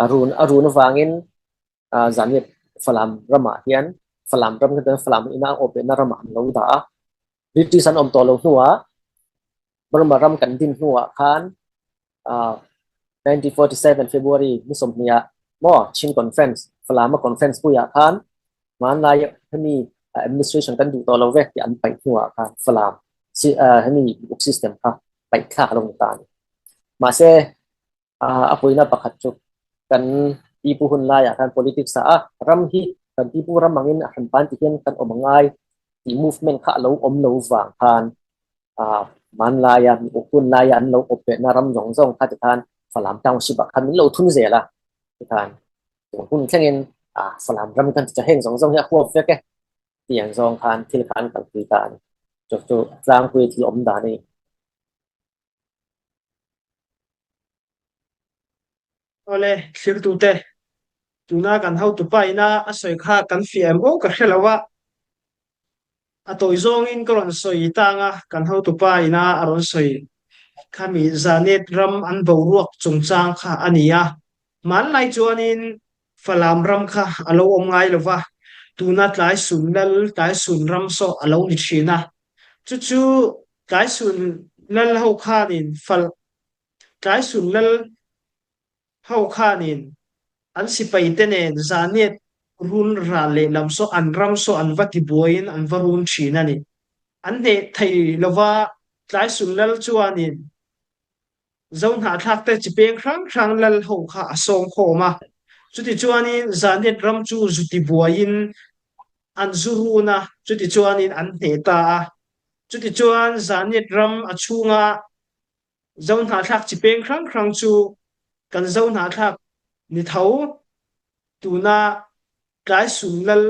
a run, a run avangin, ah, Zanniat Falam ramah hian, Falam ram kan ti, Falam ina awpna ramah an lo dah a. British an awm tawh lo hnuah Burma ram kan din hnuah khan, ah, nineteen forty seven February ni sawmhnih ah maw, Chin Conference, Falama Conference puiah khan hmanlai hemi, ah, administration kan duh tawh lo ve tih an paih hnuah khan Falam si-, ah, hemi uk system kha paih thlak a lo ni ta a ni. Mahse, ah, a puina pakhat chu kan pipu hun laiah khan politics ah a ram hi kan pipu ram angin a han pan ti hian kan awm a ngai tih movement kha a lo awm lo vang khan, ah, hmanlaia mi uk hun laia an lo awp behna ram zawng zawng kha tikhan Falam township ah khan min lo thun zel a, tikhan tun hun thlengin, ah, Falam ram kan ti chu heng zawng zawng hi a huap vek e tih ang zawng khan thil khan kalpui ta a ni. Chu chu tlangpui thil awm dan a ni. Awle, thlirtute, tuna kan hotupa ina a sawi kha kan fiah em aw ka hre lo a. A tawi zawngin ka rawn sawi tang a, kan hotupa ina a rawn sawi kha mi Zanniat ram an boruak chungchang kha a ni a. Hmanlai chuanin Falam ram kha a lo awm ngai lo va. Tuna Tlaisun lal, Tlaisun ram saw a lo ni ṭhin a. Chu chu Tlaisun lal ho khanin Fal-, Tlaisun lal ho khanin an sipaite nen Zanniat run ral lehlam saw an ram saw an va tibuaiin an va run ṭhin a ni. An hneh thei lo va, Tlaisun lal chuanin Zohnahthlakte chi peng hrang hrang lal ho kha a sawm khawm a. Chuti chuanin Zanniat ram chu zu tibuaiin an zu run a, chuti chuanin an hneh ta a. Chuti chuan Zanniat ram a chhunga Zohnahthlak chi peng hrang hrang chu kan Zohnahthlak ni tho, tuna Tlaisun Lal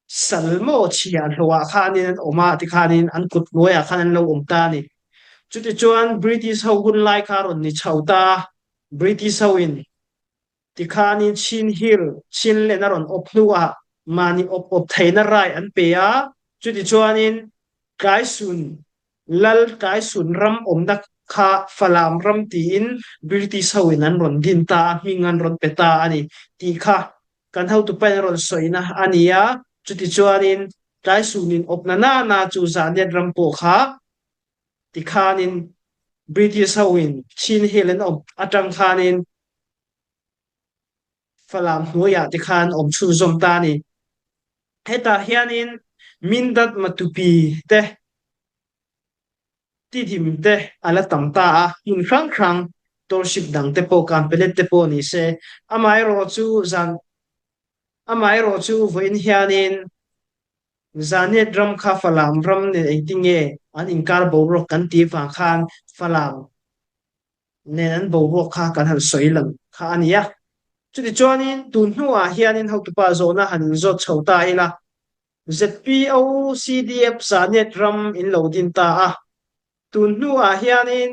sal maw chhia hlo ah khan in an om a, ti khan in an kut hnuai ah khan an lo om ta ni. Chuti chuan British ho hun lai kha rawn ni chho ta. British ho in ti khan in Chin Hill, Chinland a rawn awp hnu ah mahni awp awp theihna rai an pe a. Chuti chuan in Tlaisun Lal, Tlaisun ram awmna kha Falam ram tiin British ho in an rawn din ta a, hming an rawn pe ta a ni tih kha kan hotupa in a rawn sawina a ni a. Chuti chuan in Tlaisun in awpna nana chu Zaniat ram pawh kha ti khan in British ho in Chin Hill an awp aṭang khan in Falam hnuaiah te khan awm chhunzawm ta a ni. Hetah hian in Mindat, Matupi te, Tidim te a la tam ta a, hmun hrang hrang, township dang te pawh, Kanpetlet te pawh ni se, amaherawhchu zan, amaherawhchu vawiin hian in Zaniat ram kha Falam ram nen engtin nge an inkar boruak kan tih vang khan Falam nen an boruak kha kan han sawi lang kha a ni a. Chuti chuan in tun hnuah hian in hotupa zawhna han inzawt chho ta ila, Z P O C D F Zaniat ram in lo din ta a. Tun hnuah hian in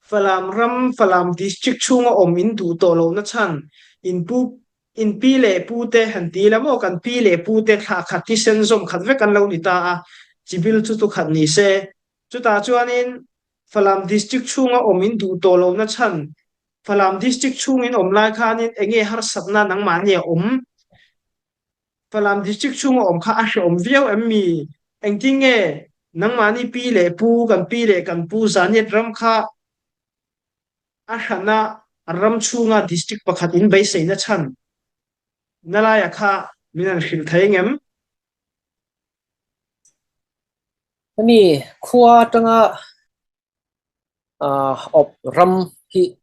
Falam ram, Falam district chhunga awm in duh tawh lohna chhan, in pu, in pi leh pu te han ti ila maw, kan pi leh pu te thlah khat thisen zawm khat vek an lo ni ta a, chibil chu chu khat ni se. Chutah chuan in Falam district chhunga awm in duh tawh lohna chhan, Falam district chhungin awm lai khan in eng nge harsatna nangmahni a awm? Falam district chhunga awm kha a hrehawm viau em mi? Engtin nge nangmahni pi leh pu, kan pi leh kan pu Zaniat ram kha a hrana ram chhunga district pakhat in beiseina chhan na laia kha min han hrilh thei ngem? Hemi khua aṭanga, ah, awp ram hi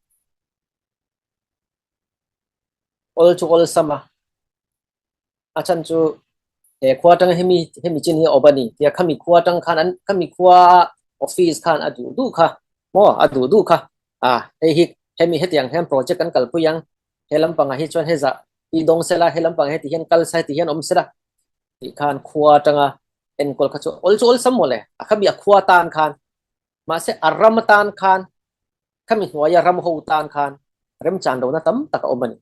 awl chu awlsam a. A chhan chu, he khua aṭanga hemi, hemi chin hi awp a ni tia, khami khua aṭang khan an, khami khua office khan a duh duh kha. Maw, a duh duh kha. A, hei hi, hemi hetiang hian project kan kalpui ang. He lampangah hi chuan he zah hi dawng sela, he lampangah heti hian kal sa, heti hian awm sela. Tih khan khua aṭanga enkawl kha chu awl chu awlsam maw le. A khami a khua atan khan, mahse, a ram atan khan, khami hnuaia ram ho atan khan remchan lohna tam tak a awm a ni.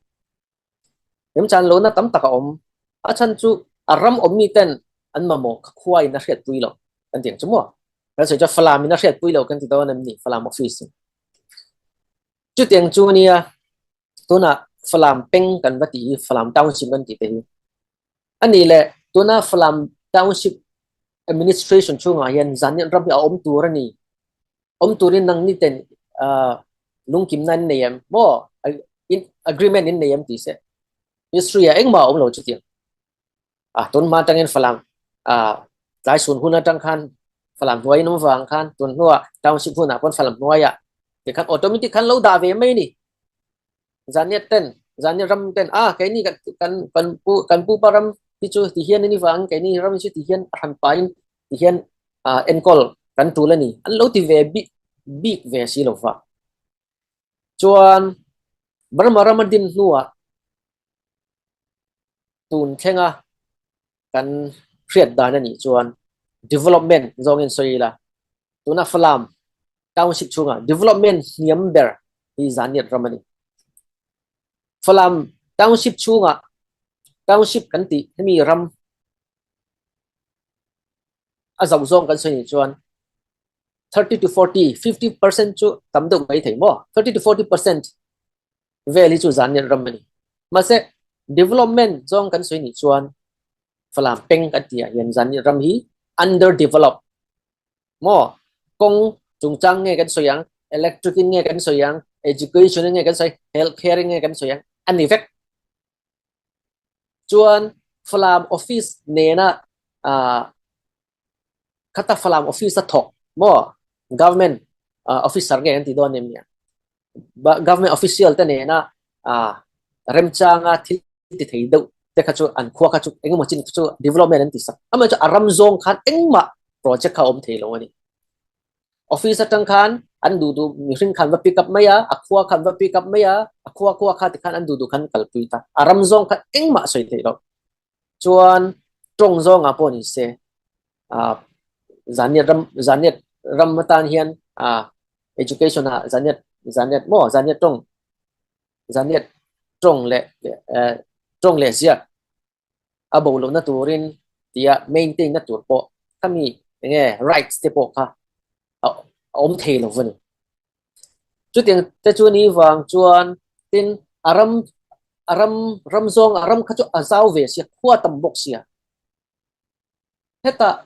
Remchan lohna tam tak a awm. A chhan chu a ram awm mi ten an mamawh kha khua in a hriatpui lo kan tih ang chu maw? Kan sawi chu Falam in a hriatpui lo kan ti dawn em ni, Falam office in. Chutiang chu a nia, tunah Falam peng kan va tih hi, Falam township kan tih te hi. A nih leh, tuna Falam township administration chhungah hian Zaniat ram hi a awm tur a ni. Awm turin nangni ten, ah, lungkimna in nei em? Maw, a-, in, agreement in nei em tih se. History-ah engmah a awm lo chutiang. Ah, tun hma aṭangin Falam, ah, Tlaisun hun aṭang khan Falam hnuai in awm vang khan, tun hnuah township hunah pawn Falam hnuaiah, tikhan automatic khan lo dah ve mai ni. Zaniat ten, Zaniat ram ten, ah, keini kan, kan, kan pu, kan pupa ram hi chu ti hian a ni vang, keini ram hi chu ti hian a hran pain ti hian, ah, enkawl kan tul a ni. An lo ti ve bik, bik ve si lo va. Chuan Burma ram a din hnuah tun thlenga kan hriat dan a nih chuan development zawngin sawi ila, tuna Falam township chhunga development hniam ber hi Zaniat ram a ni. Falam township chhunga, township kan tih hemi ram a zauh zawng kan sawi nih chuan thirty to forty, fifty percent chu tam deuh mai thei maw? Thirty to forty percent vel hi chu Zaniat ram a ni. Mahse, development zawng kan sawi nih chuan Falam peng kan tih ah hian Zaniat ram hi underdeveloped maw? Kawng chungchang nge kan sawi ang, electric in nge kan sawi ang, education in nge kan sawi, healthcare in nge kan sawi ang, a ni vek. Chuan Falam office nena, ah, khata Falam office a thawk maw, government, ah, officer nge kan ti dawn em nia? Ba-, government official te nena, ah, remchanga thil ti thei deuh te kha chu an khua kha chu engemaw chin chu development an ti sak. Amah chu a ram zawng khan engmah project kha awm thei lo a ni. Office aṭang khan an duhduh mihring khan va pick up mai a, a khua khan va pick up mai a, a khua khua kha tikhan an duhduh khan kalpui ta. A ram zawng kha engmah sawi theih loh. Chuan ṭawng zawnga pawh ni se, a, Zanniat ram, Zanniat ram atan hian, a, education-a Zanniat, Zanniat maw, Zanniat ṭawng, Zanniat ṭawng leh, eh, ṭawng leh ziak a bo lohna turin tia maintain-na tur pawh khami enge rights te pawh kha a, a awm thei lo a ni. Chutiang te chu ni vang chuan tin a ram, a ram, ram zawng a ram kha chu a zau ve sia, khua tam bawk sia. Heta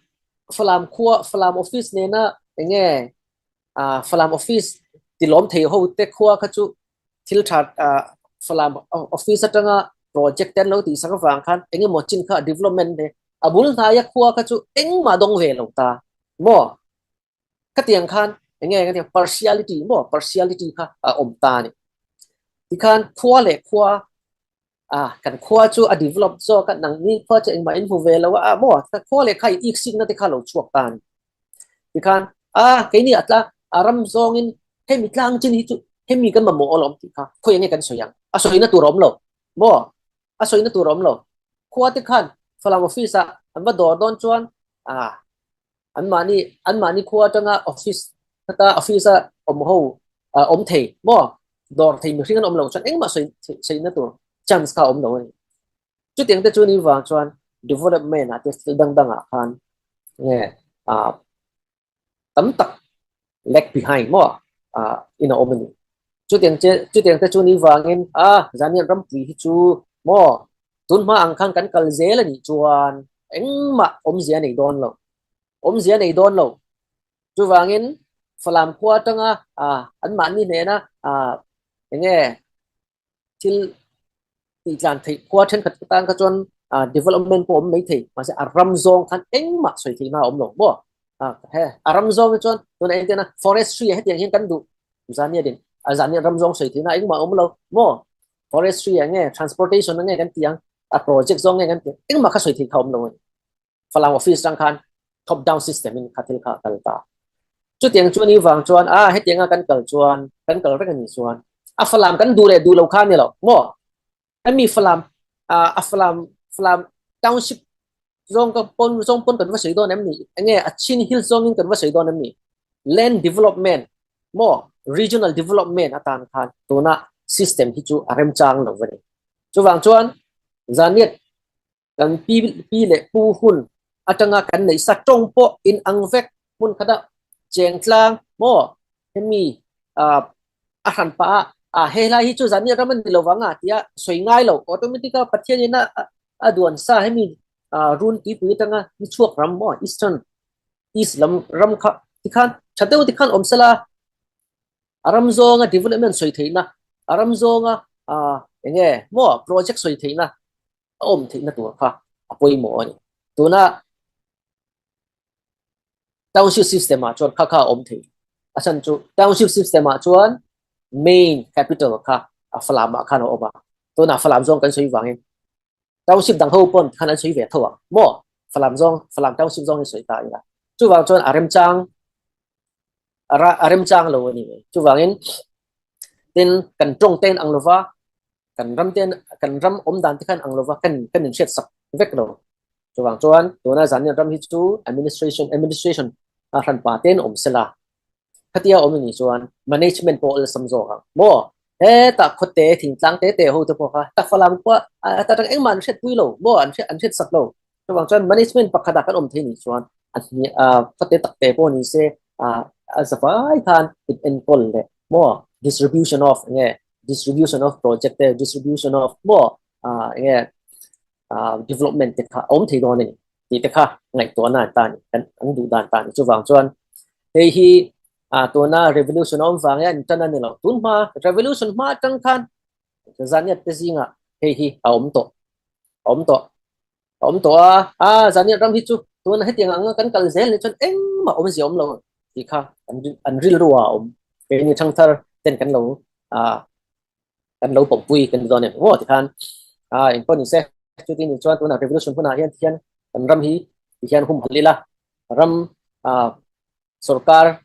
Falam khua, Falam office nena enge, a, Falam office tilawm thei ho te khua kha chu thil ṭha, a, Falam office aṭanga project te an lo tihsak avang khan eng emaw chin kha development te a bul hnaia khua kha chu engmah dawng ve lo ta maw? Khatiang khan enge kan tia partiality maw, partiality kha a awm ta a ni. Tikhan khua leh khua, a, kan khua chu a develop zawk a, nangni khua chu engmah in hmu ve lo a, a, maw, kan khua leh kha i iksikna te kha lo chhuak ta a ni. Tikhan, a, keini a tla, a ram zawngin hemi tlang chin hi chu hemi kan mamawh alawm tih kha khawi enge kan sawi ang? A sawina tur a awm lo maw? A sawina tur a awm lo. Khua te khan Falam office-ah an va dawr dawn chuan, a, anmahni, anmahni khua aṭanga office, heta office-a awm ho, a, awm thei maw? Dawr thei mihring an awm lo chuan engmah sawi, sawi, sawina tur chance kha a awm lo a ni. Chutiang te chu ni vang chuan development-ah te thil dang dangah khan nge, a, tam tak lag behind maw, a, in a awm a ni. Chutiang che, chutiang te chu ni vangin, a, Zanniat rampui hi chu maw, tun hma ang khan kan kal zel a nih chuan engmah awmzia nei dawn lo, awmzia nei dawn lo. Chuvangin Falam khua aṭanga, a, anmahni hnena, a, enge, thil tih tlan theih khua ṭhenkhat atan kha chuan, a, development pawh awm mai thei. Mahse, a ram zawng khan engmah sawi theihna a awm lo maw? A, he, a ram zawng hi chuan tunah engtiana forestry a hetiang hian kan duh. Zanniatin, a, Zanniat ram zawng sawi theihna engmah a awm lo maw? Forestry a nge, transportation a nge kan tih ang, a project zawng nge kan tih ang, engmah kha sawi theih kha a awm lo a ni. Falam office aṭang khan top down system in kha thil kha a kal ta. Chutiang chu ni vang chuan, a, hetianga kan kal chuan, kan kal reng a nih chuan, a, Falam kan duh leh duh lo kha a ni lo maw? Hemi Falam, a, a Falam, Falam township zawng ka pawn, zawng pawn kan va sawi dawn em ni? Enge a Chin Hills zawngin kan va sawi dawn em ni? Land development maw, regional development atan khan tuna system hi chu a remchang lo a ni. Chuvang chuan Zanniat kan pi, pi leh pu hun aṭanga kan neihsa ṭawng pawh in ang vek, hmun khata cheng tlang maw, hemi, a, a hran pah a, a, he lai hi chu Zanniat ram a ni lo vanga tia sawi ngai lo, automatic-a Pathianin a, a, a duan sa hemi, a, run tuipui aṭanga ni chhuak ram maw, eastern, east lam ram kha tikhan ṭha deuh tikhan awm sela, a ram zawnga development sawi theihna, a ram zawnga, a, enge maw, project sawi theihna a awm theihna tur kha a pawimawh a ni. Tuna township system-ah chuan kha kha a awm thei. A chhan chu township system-ah chuan main capital kha a Falamah khan a awm a. Tuna Falam zawng kan sawi vangin township dang ho pawn khan an sawi ve tho ang maw? Falam zawng, Falam township zawng hi sawi ta ila. Chuvang chuan a remchang, a ra-, a remchang lo a ni mai. Chuvangin tin kan ṭawng te in ang lova, kan ram te, kan ram awm dan te khan ang lova, kan, kan inhriatsak vek lo. Chuvang chuan tuna Zanniat ram hi chu administration, administration a hranpa te in awm sela, khatia awm a ni chuan management pawh awlsam zawk ang maw? Hetah khawte, thingtlang te te ho te pawh kha, ta Falam khua, a, ta tang engmah an hriatpui lo maw, an hriat, an hriatsak lo. Chuvang chuan management pakhatah kan awm thei ni chuan, a hnia, a, khawte tak te pawh ni se, a, a zavai khan in enkawl leh maw, distribution of nge, distribution of project te, distribution of maw, a, nge, a, development te kha a awm thei dawn a ni tih te kha ngaihtuahna an ta ni, kan, an duh dan ta ni. Chuvang chuan hei hi, a, tuna revolution a awm vang hian an ṭan a ni lo. Tun hma, revolution hma aṭang khan Zanniat te zingah hei hi a awm tawh, a awm tawh, a awm tawh a, a, Zanniat ram hi chu tuna hetiang anga kan kal zel ni chuan engmah awmzia awm lo tih kha an, an rilru a awm. Keini ṭhangthar ten kan lo, a, kan lo pawmpui kan ti dawn em maw tikhan, a, engpawh ni se, chuti ni chuan tuna revolution hunah hian, hian kan ram hi tihian humhalh ila, ram, a, sorkar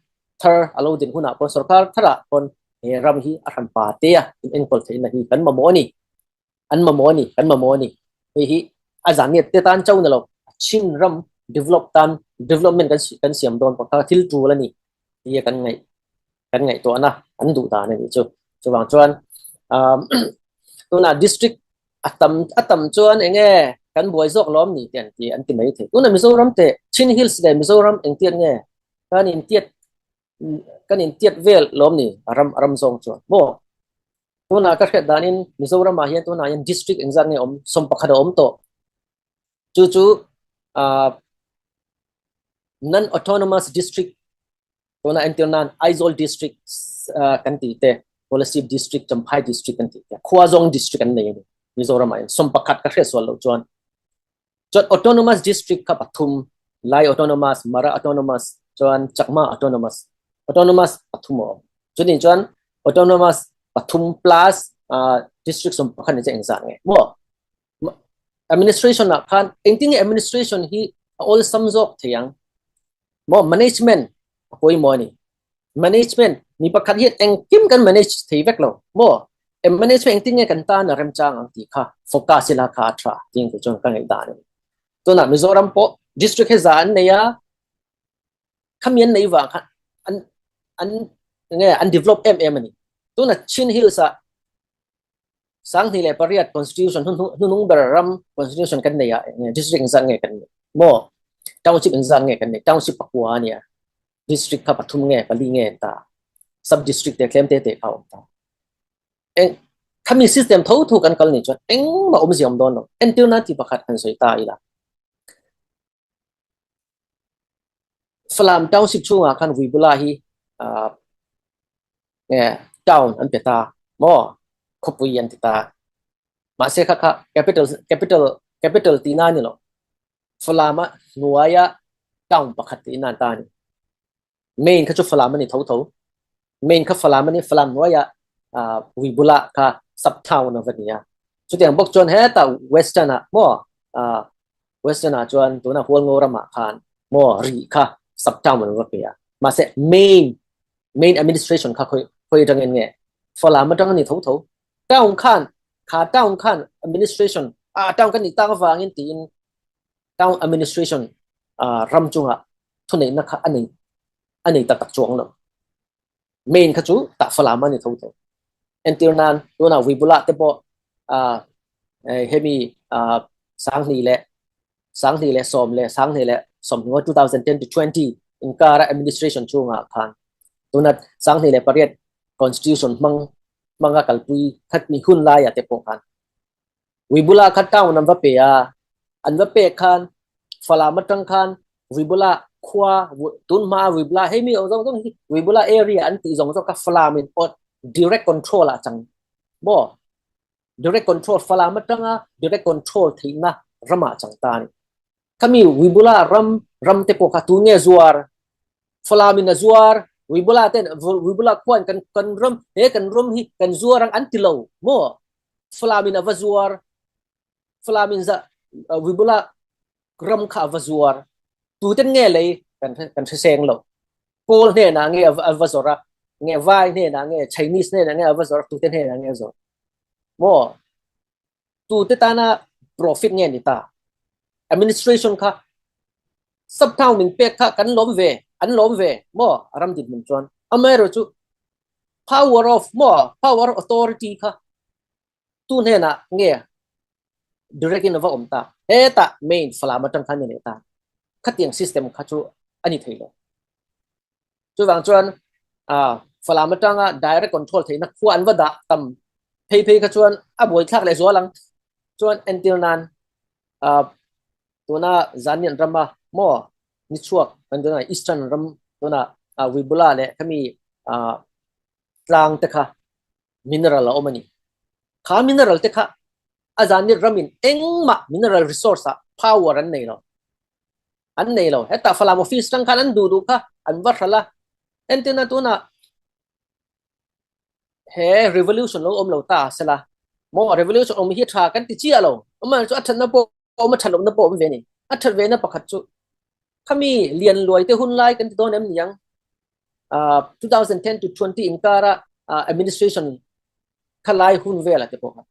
thar a lo din hunah pawn, sorkar tharah pawn, eh, ram hi a hranpa te a in enkawl theihna hi kan mamawh a ni. An mamawh a ni, kan mamawh a ni. Hei hi a zaniat te tan chau na lo, Chin ram develop tan, development kan si-, kan siam dawn pawn kha thil tul a ni. Hi kan ngaih, kan ngaihtuahna an duh dan a ni chu. Chuvang chuan, um, tuna district a tam, a tam chuan eng nge kan buai zawk lawm ni tih an ti, an ti mai thei. Tuna Mizoram te, Chin Hills leh Mizoram engtiat nge kan intiat, kan intiat vel lawm ni a ram, a ram zawng chuan maw? Tuna ka hriat danin Mizoramah hian tuna hian district engzat nge awm, sawm pakhat a awm tawh. Chu chu, ah, non-autonomous district, tuna entir nan Aizawl district, ah, kan tih te, Kolasib district, Champhai district kan tih te, Khuazawng district an nei a ni. Mizoramah hian sawm pakhat ka hriat sual loh chuan. Chuan autonomous district kha pathum, Lai autonomous, Mara autonomous, chuan Chakma autonomous. Autonomous pathum a awm. Chuti chuan autonomous pathum plus, ah, district sawm pakhat ni chu engzat nge maw? Ma-, administration ah khan, engtin nge administration hi a awlsam zawk thei ang? Maw, management a pawimawh a ni. Management, mi pakhat hian engkim kan manage thei vek lo maw? Em, management engtin nge kan tan a remchang ang tih kha focus ila kha a ṭha, tih ang chuan ka ngaihdan a ni. Tuna Mizoram pawh district he za an nei a, khami an nei vang khan an, an nge an develop em em a ni. Tuna Chin Hills ah sanghnih leh pariat constitution, hnu, hnu, hnuhnung ber ram constitution kan nei a, eh, district engzat nge kan nei maw? Township engzat nge kan nei? Township pakua a nia. District kha pathum nge, pali nge an ta? Sub district te tlem te te kha awm ta. Eng, khami system tho tho kan kal ni chuan engmah awm ziam dawn lo. Entir nan tih pakhat kan sawi ta ila. Falam township chhungah khan Vuibula hi, ah, eh, town an pe ta maw? Khawpui an ti ta. Mahse kha kha capital, capital, capital tihna a ni lo. Falam a hnuaia town pakhat tihna an ta a ni. Main kha chu Falam a ni tho tho. Main kha Falam a ni, Falam hnuaia, ah, Vuibula kha sub town a va ni a. Chutiang bawk chuan heta western ah maw, ah, western ah chuan tuna Hualngo ramah khan maw, Rih kha sub town an va pe a. Mahse main, main administration kha khawi, khawi aṭangin nge? Falam aṭang a ni tho tho. Town khan, kha town khan administration, ah, town kan nih tak avangin tiin town administration, ah, ram chungah thuneihna kha a nei, a nei tak tak chuang lo. Main kha chu tah Falam a ni tho tho. Entir nan tuna Vuibula te pawh, ah, eh, hemi, ah, sanghnih leh, sanghnih leh sawm leh, sanghnih leh sawmhnih two thousand ten to twenty inkara administration chungah khan tuna sanghnih leh pariat constitution hmang, hmanga kalpui khat ni hun laia te pawh khan Vuibula kha town an va pe a, an va pek khan Falam aṭang khan Vuibula khua, Vu-, tun hma Vuibula, hemi zawng zawng hi Vuibula area an tih zawng zawng kha Falam in aw-, direct control ah chang maw? Direct control, Falam aṭanga direct control theihna ramah chang ta a ni. Khami Vuibula ram, ram te pawh kha tu nge zuar? Falam in a zuar, Vuibula ten, Vu-, Vuibula khuan kan, kan ram, he kan ram hi kan zuar ang an ti lo maw? Falam in a va zuar, Falam in za, uh, Vuibula ram kha a va zuar. Tuten nge lei kan, kan hre seng lo. Kawl hnena nge a va, a va zawr a, nge vai hnena nge, Chinese hnena nge a va zawr, tuten hnena nge a zawr maw? Tute tana profit nge ni ta? Administration kha sub town min pek kha kan lawm ve, an lawm ve maw? A ram dit min chuan. Amaherawhchu power of maw, power of authority kha tu hnena nge direct in a va awm ta? Heta main Falam aṭang khan ni leh ta. Khatiang system kha chu a ni thei lo. Chuvang chuan, ah, Falam aṭanga direct control theihna khua an va dah tam phei phei kha chuan a buaithlak leh zual ang. Chuan entir nan, ah, tuna Zannian rama maw, ni chhuak kan tuna Eastern ram tuna, ah, Vuibula leh khami, ah, tlang te kha mineral a awm a ni. Kha mineral te kha a Zannian ramin engmah mineral resource ah power an nei lo. An nei lo. Heta Falam office aṭang khan an duh duh kha an va hralh a. Entirna tuna he revolution lo awm lo ta sela. Maw revolution awm hi a ṭha kan ti chiah lo. Amaherawhchu a ṭhatna pawh awm a, ṭhat lohna pawh awm ve ni. A ṭhat vena pakhat chu khami Lianluai te hun lai kan ti dawn em ni ang? uh, two thousand ten to twenty inkara uh, administration kha lai hun vela te pawh kha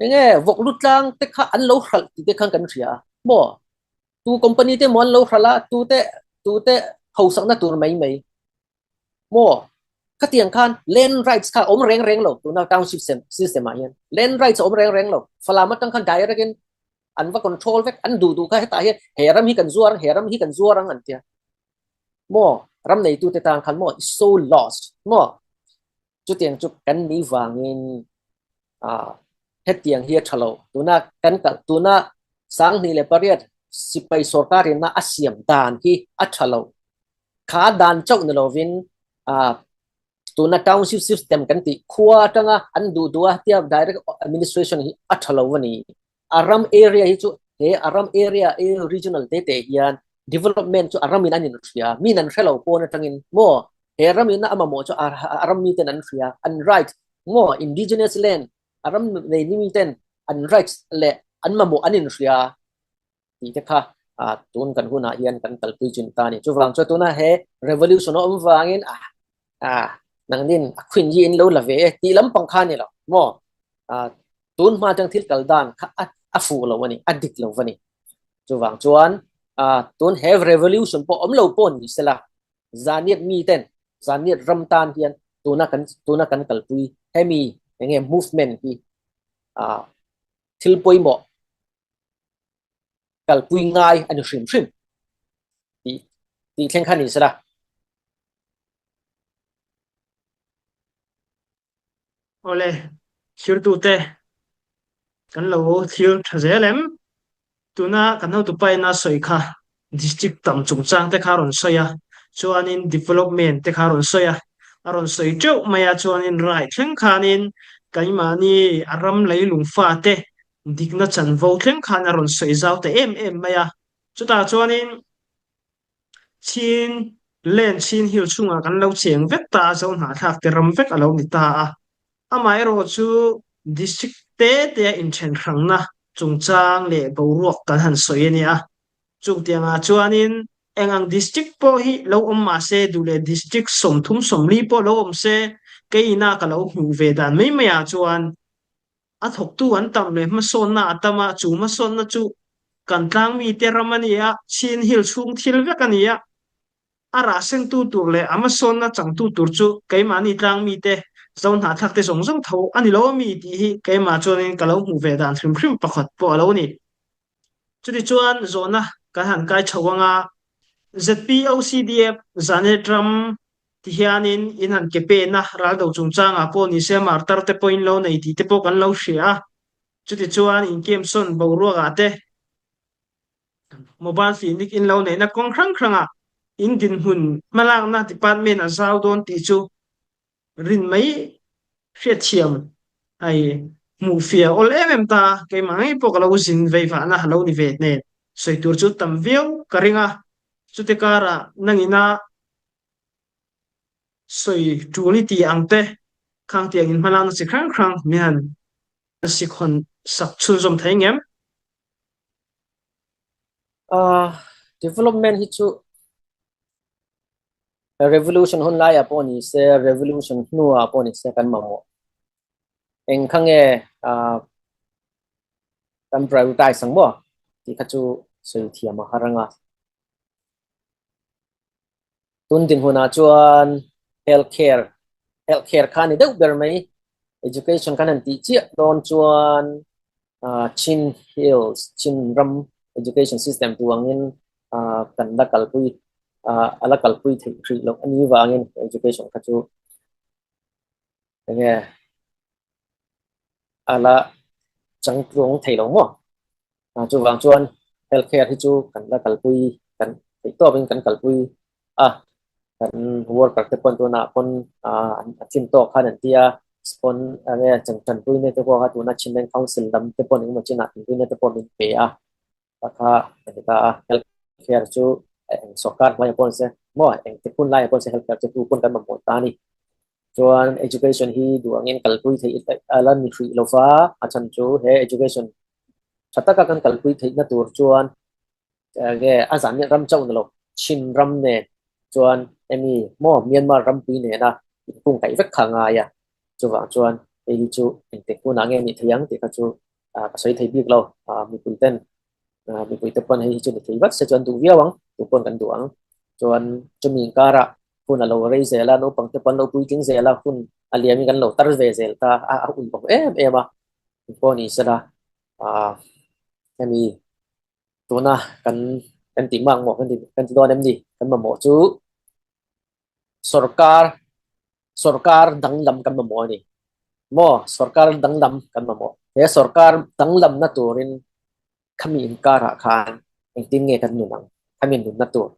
enge vok lutlang te kha an lo hralh tih te khan kan hria a maw? Tu company te maw an lo hralh a, tu te tu te hausakna tur mai mai maw? Khatiang khan land rights kha awm reng reng lo tuna township system, system ah hian land rights awm reng reng lo. Falam atang khan direct in an va control vek, an duh duh kha hetah hian he ram hi kan zuar ang, he ram hi kan zuar ang an tia maw? Ram neitute tang khan maw, is so lost maw? Chutiang chu kan nih vangin a hetiang hi a ṭha lo. Tuna kan kal tuna sang hnih leh pariat sipai sawrkar inna a siam dan hi a ṭha lo. Kha dan chauh ni lovin a tuna township system kan tih khua aṭanga an duh duh a tia direct administration hi a ṭha lo a ni. A ram area hi chu he a ram area, area regional te te hian development chu a ramin an inhria, min an hre lo pawn aṭangin maw? He ramin a mamawh chu a, a ram miten an hria, an right maw? Indigenous land a ram nei ni miten an rights leh an mamawh an inhria tih te kha a tun kan hunah hian kan kalpui chin ta ni. Chuvang chu tuna he revolution a awm vangin a a nangnin a khwin hi in lo la ve e tih lampang kha ni lo maw? A tun hma aṭang thil kal dan kha a, a fuh lo a ni, a dik lo a ni. Chuvang chuan a tun he revolution pawh awm lo pawh ni sela, zaniat miten, zaniat ram tan hian tuna kan tuna kan kalpui hemi enge movement hi a thil pawimawh kalpui ngai a ni hrim hrim tih tih thleng kha ni sela. Awle, thlirtute kan lo thlir ṭha zel em? Tuna kan hotupa ina sawi kha district tam chungchang te kha a rawn sawi a, chuanin development te kha a rawn sawi a, a rawn sawi teuh mai a, chuanin right thleng khanin keimahni a ram leilung fate dikna chanvo thleng khan a rawn sawi zau ta em em mai a. Chutah chuanin Chin len Chin Hill chhungah kan lo cheng vek ta a, Zohnahthlak te ram vek a lo ni ta a. Amaherawhchu district te te a inṭhen hrangna chungchang leh boruak kan han sawi a nia. Chutiangah chuanin eng ang district pawh hi lo awm mah se, duh leh district sawmthum sawmli pawh lo awm se, kei ina ka lo hmuh ve dan mai maiah chuan a thawktu an tam leh hmasawnna a tam a, chu hmasawnna chu kan tlang mite ram a ni a, Chin Hill chhung thil vek a ni a. A rah sengtu tur leh a hmasawnna changtu tur chu keimahni tlang mite, Zohnahthlak te zawng zawng tho a ni lo a mi tih hi keimah chuanin ka lo hmuh ve dan hrim hrim pakhat pawh a lo ni. Chutichuan zawhna kan han kai chho anga, Z P O C D F, Zanet ram ti hianin in han ke pena, ral do chungchangah pawh ni se, martar te pawh in lo nei tih te pawh kan lo hria a. Chutichuan inkem sawn boruakah te, mobile clinic in lo neihna kawng hrang hrangah in dinhmun hmalakna department a zau dawn tih chu rin mai hriatthiam ai hmuh fiah awl em em ta, keimah ngei pawh ka lo zin vei vahna a lo ni ve nen, sawi tur chu tam viau ka ring a. Chute karah nangina sawi tul i tih ang te, khang tiang in hmalakna chi hrang hrang min han sik hawn sak chhunzawm thei ngem. Ah, development hi chu revolution hun laiah pawh ni se, revolution hnuah pawh ni se, kan mamawh eng kha nge, ah, kan prioritize ang maw tih kha chu sawi thiam a harang a. Tun dinhmunah chuan healthcare, healthcare kha ni deuh ber mai, education kan han tih chiah dawn chuan, ah, Chin Hills, Chin ram education system tu angin, ah, kan la kalpui, ah, a la kalpui theih hrih loh a ni vangin education kha chu enge a la chang tluang thei lo maw? Ah, chuvang chuan healthcare hi chu kan la kalpui, kan theihtawpin kan kalpui a, kan worker te pawn tunah pawn, ah, an, a tlin tawk khan an tia, spon-, enge, chan, chanpuina te pawh kha tuna Chinland Council lam te pawn engemaw chinah chanpuina te pawh min pe a, pakha a ni ta a, healthcare chu, eh, eng sawrkar hmaia pawn se maw, eng te pawn laia pawn se healthcare chu tu pawn kan mamawh ta a ni. Chuan education hi duh angin kalpui theih a la ni hrih lo va, a chhan chu he education ṭha taka kan kalpui theihna tur chuan, eh, nge a zan ram chauh ni lo, Chin ram nen chuan emi maw Myanmar rampui nena inkung kaih vek kha ngai a. Chuvang chuan hei hi chu engtik hunah nge ni thei ang tih kha chu, ah, ka sawi thei bik lo. Ah, mipui ten, ah, mipui te pawn hei hi chu ni thei vat se chuan duh viau ang, tu pawn kan duh ang. Chuan chumi inkarah hun a lo rei zel a, naupang te pawn lo puitling zel a, hun a liamin kan lo tar ve zel ta a, a ulbawk em em a. Pawh ni sela, ah, hemi tuna kan, kan tih mak maw, kan ti, kan ti dawn em ni? Kan mamawh chu sorkar, sorkar danglam kan mamawh a ni. Maw, sorkar danglam kan mamawh. He sorkar danglamna turin khami inkarah khan engtin nge kan nun ang? Khami nunna tur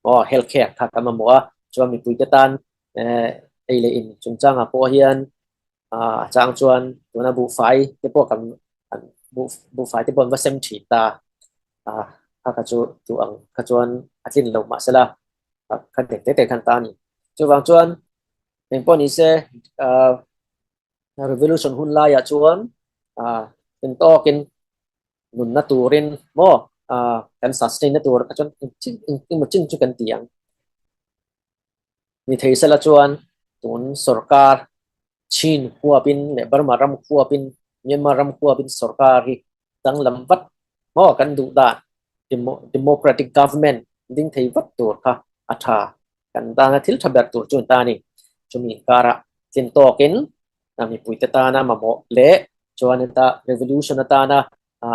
maw, healthcare kha kan mamawh a. Chuan mipuite tan, eh, ei leh in chungchangah pawh hian, ah, chang chuan tuna buhfai te pawh kan, kan buh, buhfai te pawh an va sem ṭhin ta. Ah, kha kha chu tu ang kha chuan a tlin lo mah sela, ah, kha dek te te khan ta a ni. Chuvang chuan eng pawh ni se, ah, revolution hun laiah chuan, ah, tlin tawkin nunna turin maw, ah, kan sustain na tur kha chuan engtin, engtin maw chin chu kan ti ang. Ni thei sela chuan tun sorkar Chin huapin leh Burma ram huapin, Myanmar ram huapin sorkar hi danglam vat maw, kan duh dan, demo-, democratic government ding thei vat tur kha a ṭha, kan dana thil ṭha ber tur chu ta ni. Chumi inkarah tlin tawkin, a, mipuite tana mamawh leh chuan heta revolution atana, a,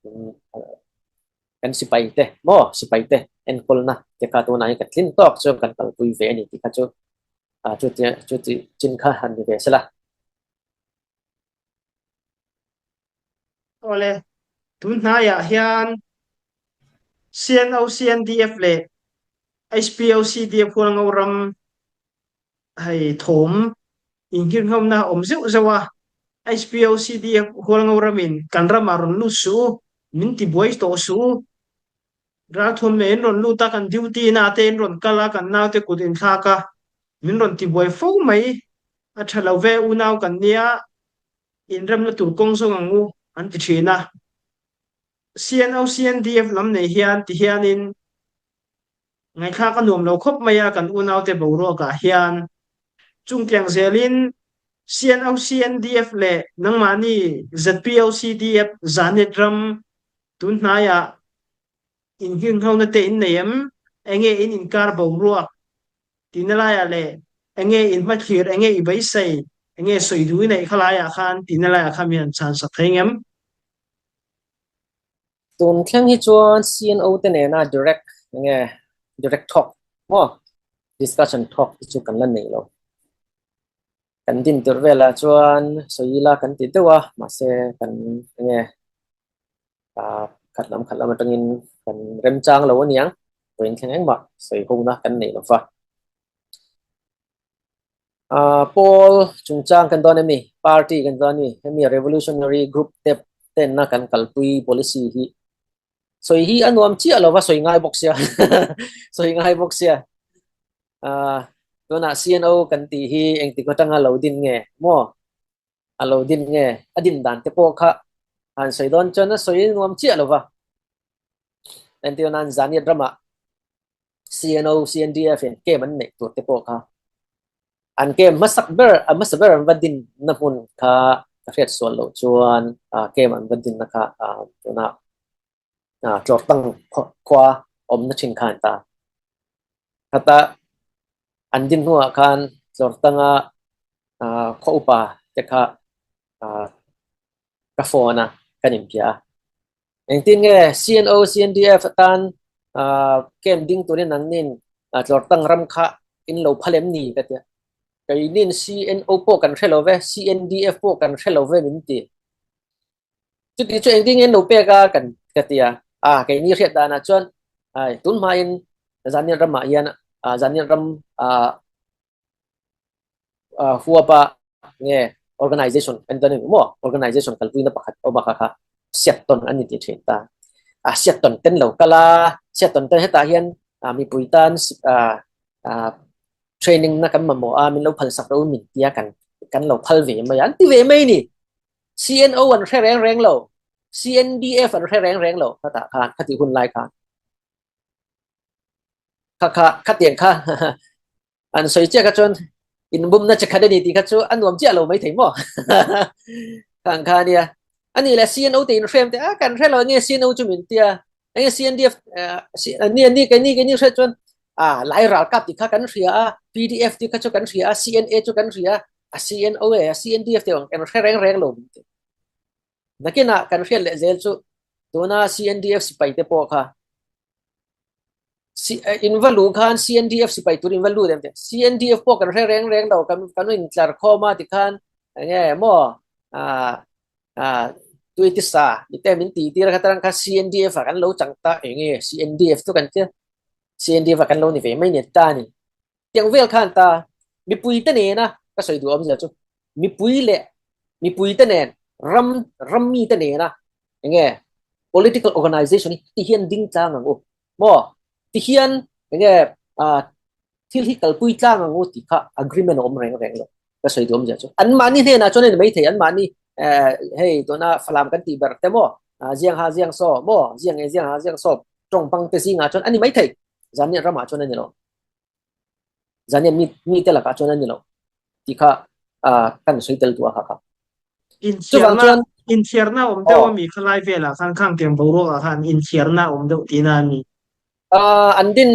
um, kan sipai te maw, sipai te enkawlna te kha tunah hian kan tlin tawk chuan kan kalpui ve a ni tih kha chu, a, chuti, chuti chin kha han ni ve sela. Awle, tun hnaiah hian C N O, C N D F leh H P O, C D F hualngo ram hei thawm inngirnghauna a awm zeuh zeuh a, H P O C D F hualngo ramin kan ramah rawn lut suh u, min tibuai tawh suh u. Ralthuam leh in rawn lut a, kan duty-na te in rawn kal a, kan naute kut in thlak a, min rawn tibuai fo mai. A ṭha lo ve, unau kan nia, inremna tur kawng zawng ang u, an ti ṭhin a. C N O, C N D F lam nei hian ti hianin, ngaihthlak a nuam lo khawp mai a, kan unaute boruakah hian. Chungtiang zelin C N O, C N D F leh nangmahni Z P O C D F Zanit ram tun hnaiah inngirnghauna te in nei em? Enge in inkar boruak tihna laiah leh enge in hmathlir, enge i beisei, enge sawi duh i neih kha laiah khan tihna laiah khan min han chhan sak thei ngem? Tun thleng hi chuan C N O te nena direct, nge, direct talk maw, discussion talk hi chu kan la nei lo. Kan din tur velah chuan sawi ila kan ti deuh a, mahse kan, nge, a, khat lam khat lam aṭangin kan remchang lo a niang, vawiin thleng engmah sawi hona kan nei lo va. Ah, pawl chungchang kan dawn em ni, party kan dawn em ni, hemi revolutionary group te tenna kan kalpui policy hi sawi hi a nuam chiah lo va, sawi ngai bawk sia. Sawi ngai bawk sia. Ah, tunah C N O kan tih hi engtik aṭanga lo din nge maw? A lo din nge? A din dan te pawh kha han sawi dawn chuan a sawi nuam chiah lo va. Entir nan Zanit ramah C N O, C N D F in camp an neih tur te pawh kha an camp hmasak ber, a hmasa ber an va dinna hmun kha ka hriat sual loh chuan, a, camp an va dinna kha, a, tuna, a, Tlawrtang khaw-, khua awmna ṭhin kha an ta. Khata an din hnuah khan Tlawrtanga, a, khaw upa te kha, a, ka phone a, kan inpia a. Engtin nge C N O, C N D F atan, a, camp ding turin nangnin, a, Tlawrtang ram kha in lo phal em ni ka tia. Keinin C N O pawh kan hre lo ve, C N D F pawh kan hre lo ve min ti. Chuti chu engtin nge in lo pek a kan, ka tia. A, keini hriat danah chuan, ai, tun hmain Zanit ramah hian, a, Zanit ram, a, a, huapa nge organization kan ti a ni maw? Organization kalpuina pakhat a awm a kha kha Siaton an ni tih ṭhin ta. A, Siaton ten lo kal a, Siaton ten hetah hian, a, mipui tan, a, a, training na kan mamawh a, min lo phalsak ro min tia kan, kan lo phal ve mai a, an ti ve mai ni. C N O an hre reng reng lo, C N D F an hre reng reng lo, khatah khan, khati hun lai khan. Kha, kha tiang kha. An soi chiah kha chuan inbumna chi khat a ni tih kha chu a nuam chiah lo mai thei maw? Khang kha nia. Ani le C N O te in hrem te, a, kan hre lo, enge C N O chu min tia, enge C N D F, eh, si-, ani, ani, keini, keini hre chuan, a, lai ralkap tih kha kan hria a, P D F tih kha chu kan hria a, C N A chu kan hria a, a, C N O e, a, C N D F te ang kan hre reng reng lo min te. Nakinah kan hriat leh zel chu tuna C N D F sipai te pawh kha, si-, eh, in va luh khan C N D F sipai tur in va lut em te. C N D F pawh kan hre reng reng lo, kan, kan intlar khawm a ti khan, enge maw, a, a, tui tisa mite min ti tir kha, tarang kha C N D F a kan lo chang ta, enge C N D F tu kan tia, C N D F a kan lo ni ve mai ni ta ni. Tiang vel khan ta, mipui te nena ka sawi duh awm zia chu, mipui leh mipui te nen, ram, ram mi te nena, enge, political organization hi ti hian ding tlang ang u maw, ti hian, enge, a, thil hi kalpui tlang ang u ti kha agreement a awm reng reng lo ka sawi duh awm zia chu. Anmahni hnenah chuan a ni mai thei, anmahni, eh, hei, tuna Falam kan tih ber te maw, a, Ziangha Ziangsaw maw, Ziange Ziangha Ziangsaw ṭawng pang te zingah chuan a ni mai thei, Zaniat ramah chuan a ni lo. Zaniat mi, mi te lakah chuan a ni lo ti kha, a, kan sawi tel duh a kha kha. Chuvang chuan inthiarna awm deuh a mi kha lai velah khan, khang tiang boruakah khan inthiarna awm deuh tina a ni. A, an din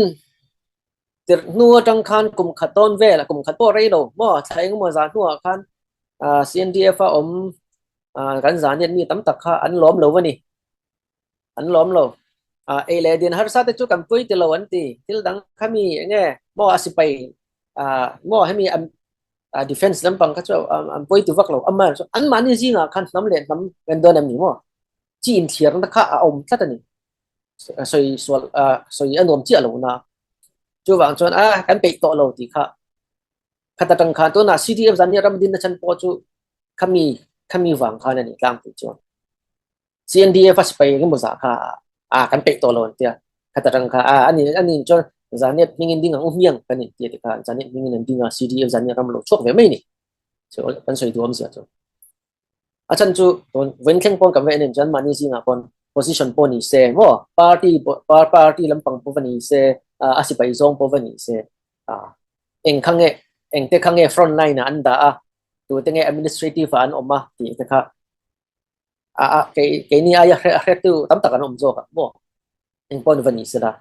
tirh hnu aṭang khan kum khat dawn vel, kum khat pawh rei lo maw, thla eng maw za hnuah khan, a, C N D F a awm, a, kan Zaniat mi tam tak kha an lawm lo a ni. An lawm lo. A, ei leh din harsa te chu kan pawi ti lo an ti. Thil dang kha mi enge maw, a sipai, a, maw hemi an, a, defense lampang kha chu an, an pawi ti vak lo. Amah chu anmahni zingah khan hnam leh hnam kan dawn em ni maw? Chi inthiarna kha a awm tlat a ni. Sawi sual, a, sawi a nuam chiah lo na. Chuvang chuan, a, kan peih tawh lo ti kha. Khata ṭang khan tuna C D F Zaniat ram dinna chhan pawh chu khami, khami vang khan a ni tlang ti chuan. C N D F a sipai eng emaw zah kha, a, kan peih tawh lo an tia. Khata ṭang kha, a, ani, ani chuan Zaniat hmingin ding ang u hmiang kan intia ti kha, Zaniat hmingin an ding a, C D F Zaniat ram lo chhuak ve mai ni. Chu kan sawi duh awm zia chu. A chhan chu, vawiin thleng pawn kan ve nen chuan mahni zingah pawn position pawh ni se maw, party, par-, party lampang pawh va ni se, a, a sipai zawng pawh va ni se, a, eng kha nge, engte kha nge front line ah an dah a, tute nge administrative ah an awm a tih te kha, a, a, kei, keini aia hre, a hretu tam tak an awm zawk a maw. Eng pawh va ni sela,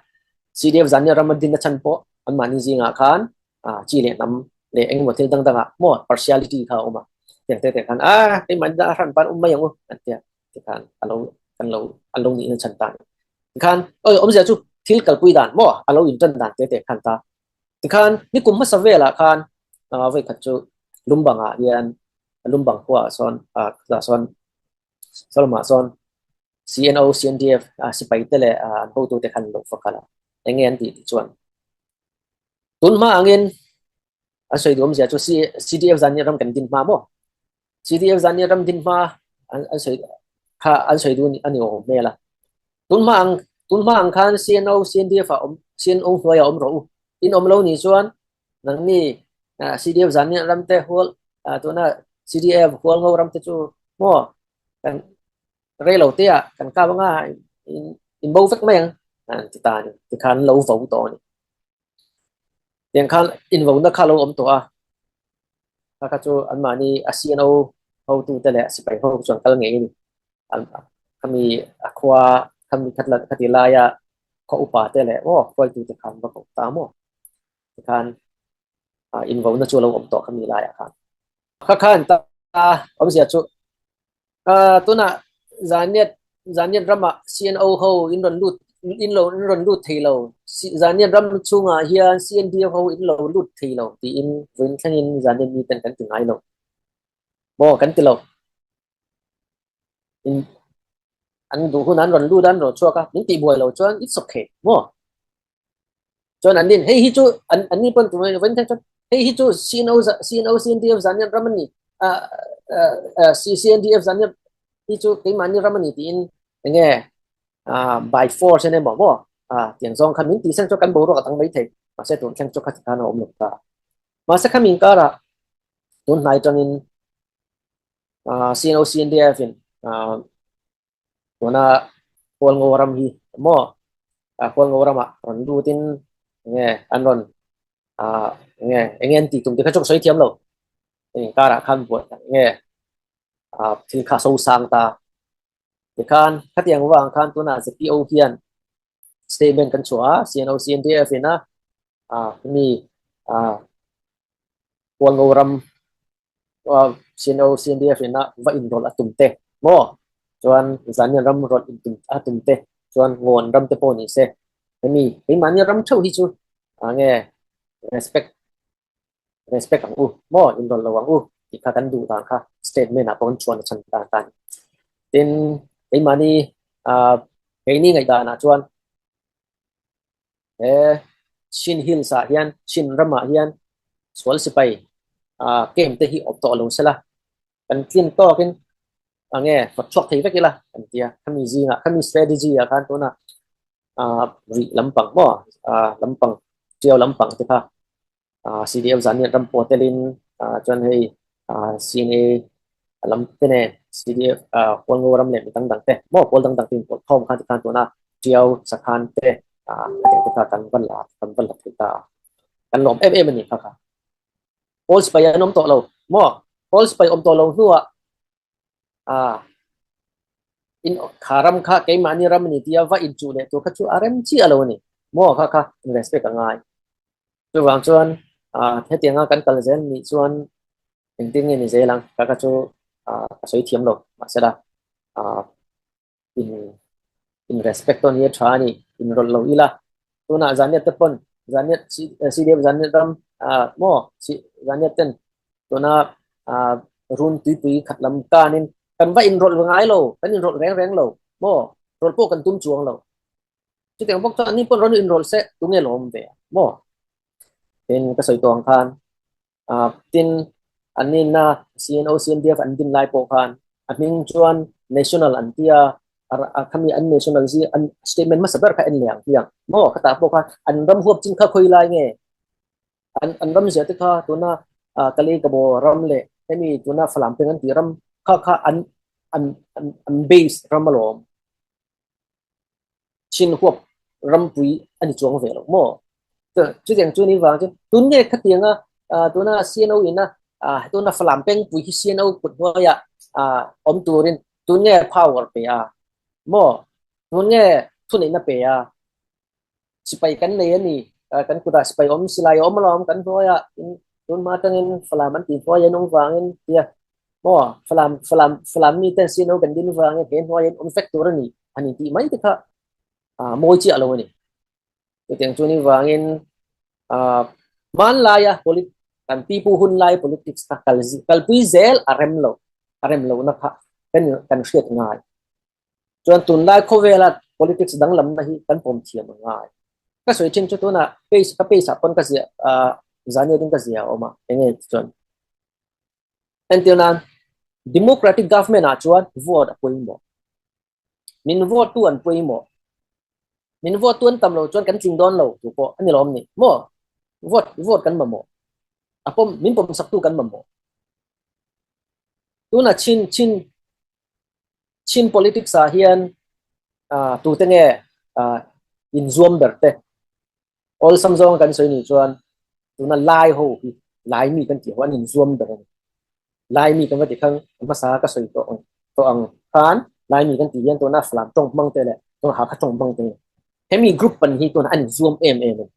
C D F Zaniat ram a dinna chhan pawh anmahni zingah khan, a, chi leh hnam leh engemaw thil dang dangah maw partiality kha a awm a. Tiang te te khan, a, keimahni a hran pan um mai ang u an tia. Ti khan a lo, kan lo, an lo nihna chhan ta ni. Ti khan, oi, awmzia chu thil kalpui dan maw, a lo inṭan dan te te khan ta. Ti khan nikum hmasa velah khan, a, vawi khat chu Lumbangah hian, Lumbang khuaah sawn, a, khuaah sawn, Solomah sawn C N O, C N D F, a, sipai te leh, a, an hotute khan lo va kal a. Eng nge an tih tih chuan, tun hma angin a sawi duh awmzia chu C-, C D F Zaniat ram kan din hma maw? C D F Zaniat ram din hma an, an sawi kha, an sawi duh a ni awm hmel a. Tun hma ang, tun hma ang khan C N O, C N D F a awm, C N O hnuaia awm rawh u. In awm lo ni chuan nangni, a, C D F Zaniat ram te hual, a, tuna C D F Hualngo ram te chu maw, kan rei lo te ah kan kap anga in, in bo vek mai ang, an ti ta ni. Ti khan lo vo tawh a ni. Tiang khan invona kha lo awm tawh a. Kha kha chu anmahni a C N O hotute leh a sipai ho chuan kal ngei a ni. An, khami a khua, khami khat la, khati laia khaw upa te leh, aw, khuaitu te khan va ko ta maw? Ti khan, a, invona chu a lo awm tawh khami laiah khan. Kha khan ta, awmzia chu, a, tuna Zaniat, Zaniat rama C N O ho in rawn lut, in lo, in rawn lut thei lo. Si-, Zaniat ram chhungah hian C N D F ho in lo lut thei lo, tiin vawiin thlengin Zaniat miten kan ti ngai lo. Maw, kan ti lo. In, an duh hun an rawn lut, an rawn chhuak a, min tih buai lo chuan, it's okay, maw? Chuan an din, hei hi chu, an, an ni pawn tu mai, vawiin thleng chuan, hei hi chu C N O za-, C N O, C N D F Zaniat ram a ni, a, a, a, C-, C N D F Zaniat hi chu keimahni ram a ni tiin, eng nge, a, by force a ni emaw maw? A, tiang zawng khan min tih seng chu kan boruak a dang mai thei. Mahse, tun thleng chu kha ti khan a awm lo ta. Mahse, khami inkarah tun hnai aṭangin, a, C N O, C N D F in, a, tuna Hualngo ram hi maw? A, Hualngo ramah rawn lutin, nge an rawn, a, nge eng nge an ti tum te kha chu ka sawi thiam lo. Eng kara khan buat nge, a, thil kha so sang ta. Tikhan khatiang vang khan tuna Z P O hian statement kan chhuah a, C N O C N D F in a, a, mi, a, Hualngo ram, a, C N O C N D F in a va inrawlh a tum te maw, chuan Zanniat ram rawlh in tum a tum te, chuan Ngawn ram te pawh ni se, hemi keimahni ram theuh hi chu, a, nge respect, respect ang u maw, inrawlh lo ang u tih kha kan duh dan kha statement ah pawh kan chhuah a chhan dan ta a ni. Tin, keimahni, a, keini ngaihdanah chuan he Chin Hills ah hian, Chin ramah hian sual sipai, a, camp te hi awp tawh lo sela, kan tlin tawkin, a, nge fawt chhuak thei vek ila kan tia. Khami zingah, khami strategy ah khan tuna, a, rih lampang maw, a, lampang, Tiau lampang te kha, a, C D F Zanniat ram pawh telin, a, chuan hei, a, C N A lam te nen, C D F, a, Hualngo ram leh mi dang dang te maw, pawl dang dang te inpawlh khawm khan tikhan tuna Tiau sakhan te, a, a te te kha kan van la, kan van la thei ta. Kan lawm em em a ni kha kha. Pawl sipai an awm tawh lo maw, pawl sipai awm tawh lo hnuah, a, in kha ram kha keimahni ram a ni tia va inchuh leh tur kha chu a rem chiah lo a ni maw, kha kha in respect a ngai. Chuvang chuan, a, hetianga kan kal zel nih chuan engtin nge ni zel ang, kha kha chu, a, ka sawi thiam lo, mahsela, a, in, in respect tawh ni a ṭha a ni, inrawlh lo ila. Tunah Zanniat te pawn, Zanniat, C-, eh, C D F Zanniat ram, ah, maw, C-, Zanniat ten tuna, ah, run tuipui khat lam kanin kan va inrawlh ngai lo, kan inrawlh reng reng lo maw, rawlh pawh kan tum chuang lo. Chutiang bawk chuan an ni pawn rawn inrawlh se, tunge lawm ve maw? Tin ka sawi tawh ang khan, a, tin an ni na C N O, C N D F an din lai pawh khan a hming chuan national an tia, a, a khami an national zia an statement hmasa ber kha en leh ang hiang maw? Khatah pawh khan an ram huap chin kha khawi lai nge? An, an ram zia te kha tuna, a, Kalay Kabaw ram leh hemi tuna Falam peng an tih ram kha kha an, an, an, an base ram alawm. Chin huap rampui a ni chuang ve lo maw? Chu, chutiang chu ni vang chu, tun nge khatianga, a, tuna C N O ina, a, tuna Falam pengpui hi C N O kut hnuaia, a, awm turin tun nge power pe a maw? Tun nge thuneihna pe a? Sipai kan nei a ni, a, kan kutah sipai awm, silai a awm alawm kan hnuaia, in, tun hma tangin Falam an tih hnuaia an awm vangin tia maw, Falam, Falam, Falam miten C N O kan din vangin he hnuaia an awm vek tur a ni, a ni tih mai te kha, a, mawi chiah lo a ni. Chutiang chu ni vangin, a, hman laia polit-, kan pipu hun lai politics kha kal zi-, kalpui zel a rem lo, a rem lohna kha kan, kan hriat ngai. Chuan tunlai khawvela politics danglamna hi kan pawm thiam a ngai. Ka sawi ṭhin chu tuna page, ka page ah pawn ka ziah, a, Zanniat in ka ziah a awm a, eng nge ti chuan. Entir nan, democratic government ah chuan vote a pawimawh. Min vote tu an pawimawh. Min vote tu an tam lo chuan kan tling dawn lo tu pawh a ni lawm ni maw? Vote, vote kan mamawh. A pawm, min pawmsak tu kan mamawh. Tuna Chin, Chin, Chin politics ah hian, a, tute nge, a, inzuam ber te, awlsam zawnga kan sawi ni chuan, tuna Lai ho hi, Laimi kan tih ho an inzuam ber a ni. Laimi kan va ti khan, hmasa ka sawi tawh ang, tawh ang khan, Laimi kan tih hian tuna Falam ṭawng hmang te leh tuna Hakha ṭawng hmang te, hemi group pahnih hi tuna an inzuam em em a ni.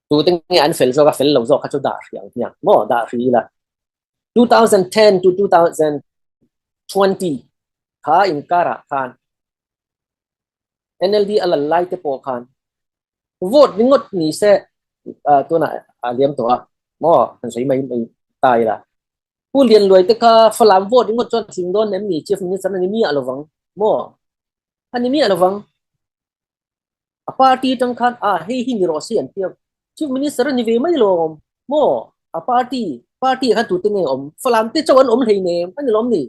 Tute nge an fel zawk a, fel lo zawk kha chu dah hria ang hian maw, dah hri ila. Two thousand ten to two thousand twenty kha inkarah khan N L D a lal lai te pawh khan vote ringawt ni se, a, tuna a liam tawh a maw, kan sawi mai, mai ta ila. Pu Lianluai te kha Falam vote ringawt chuan tling dawn em ni, Chief Minister a ni miah lovang maw? A ni miah lovang. A party aṭang khan, a, hei hi ni rawh se an tia. Chief Minister a ni ve mai lawm maw? A party, party khan tute nge awm? Falam te chauh an awm hlei nem, a ni lawm ni?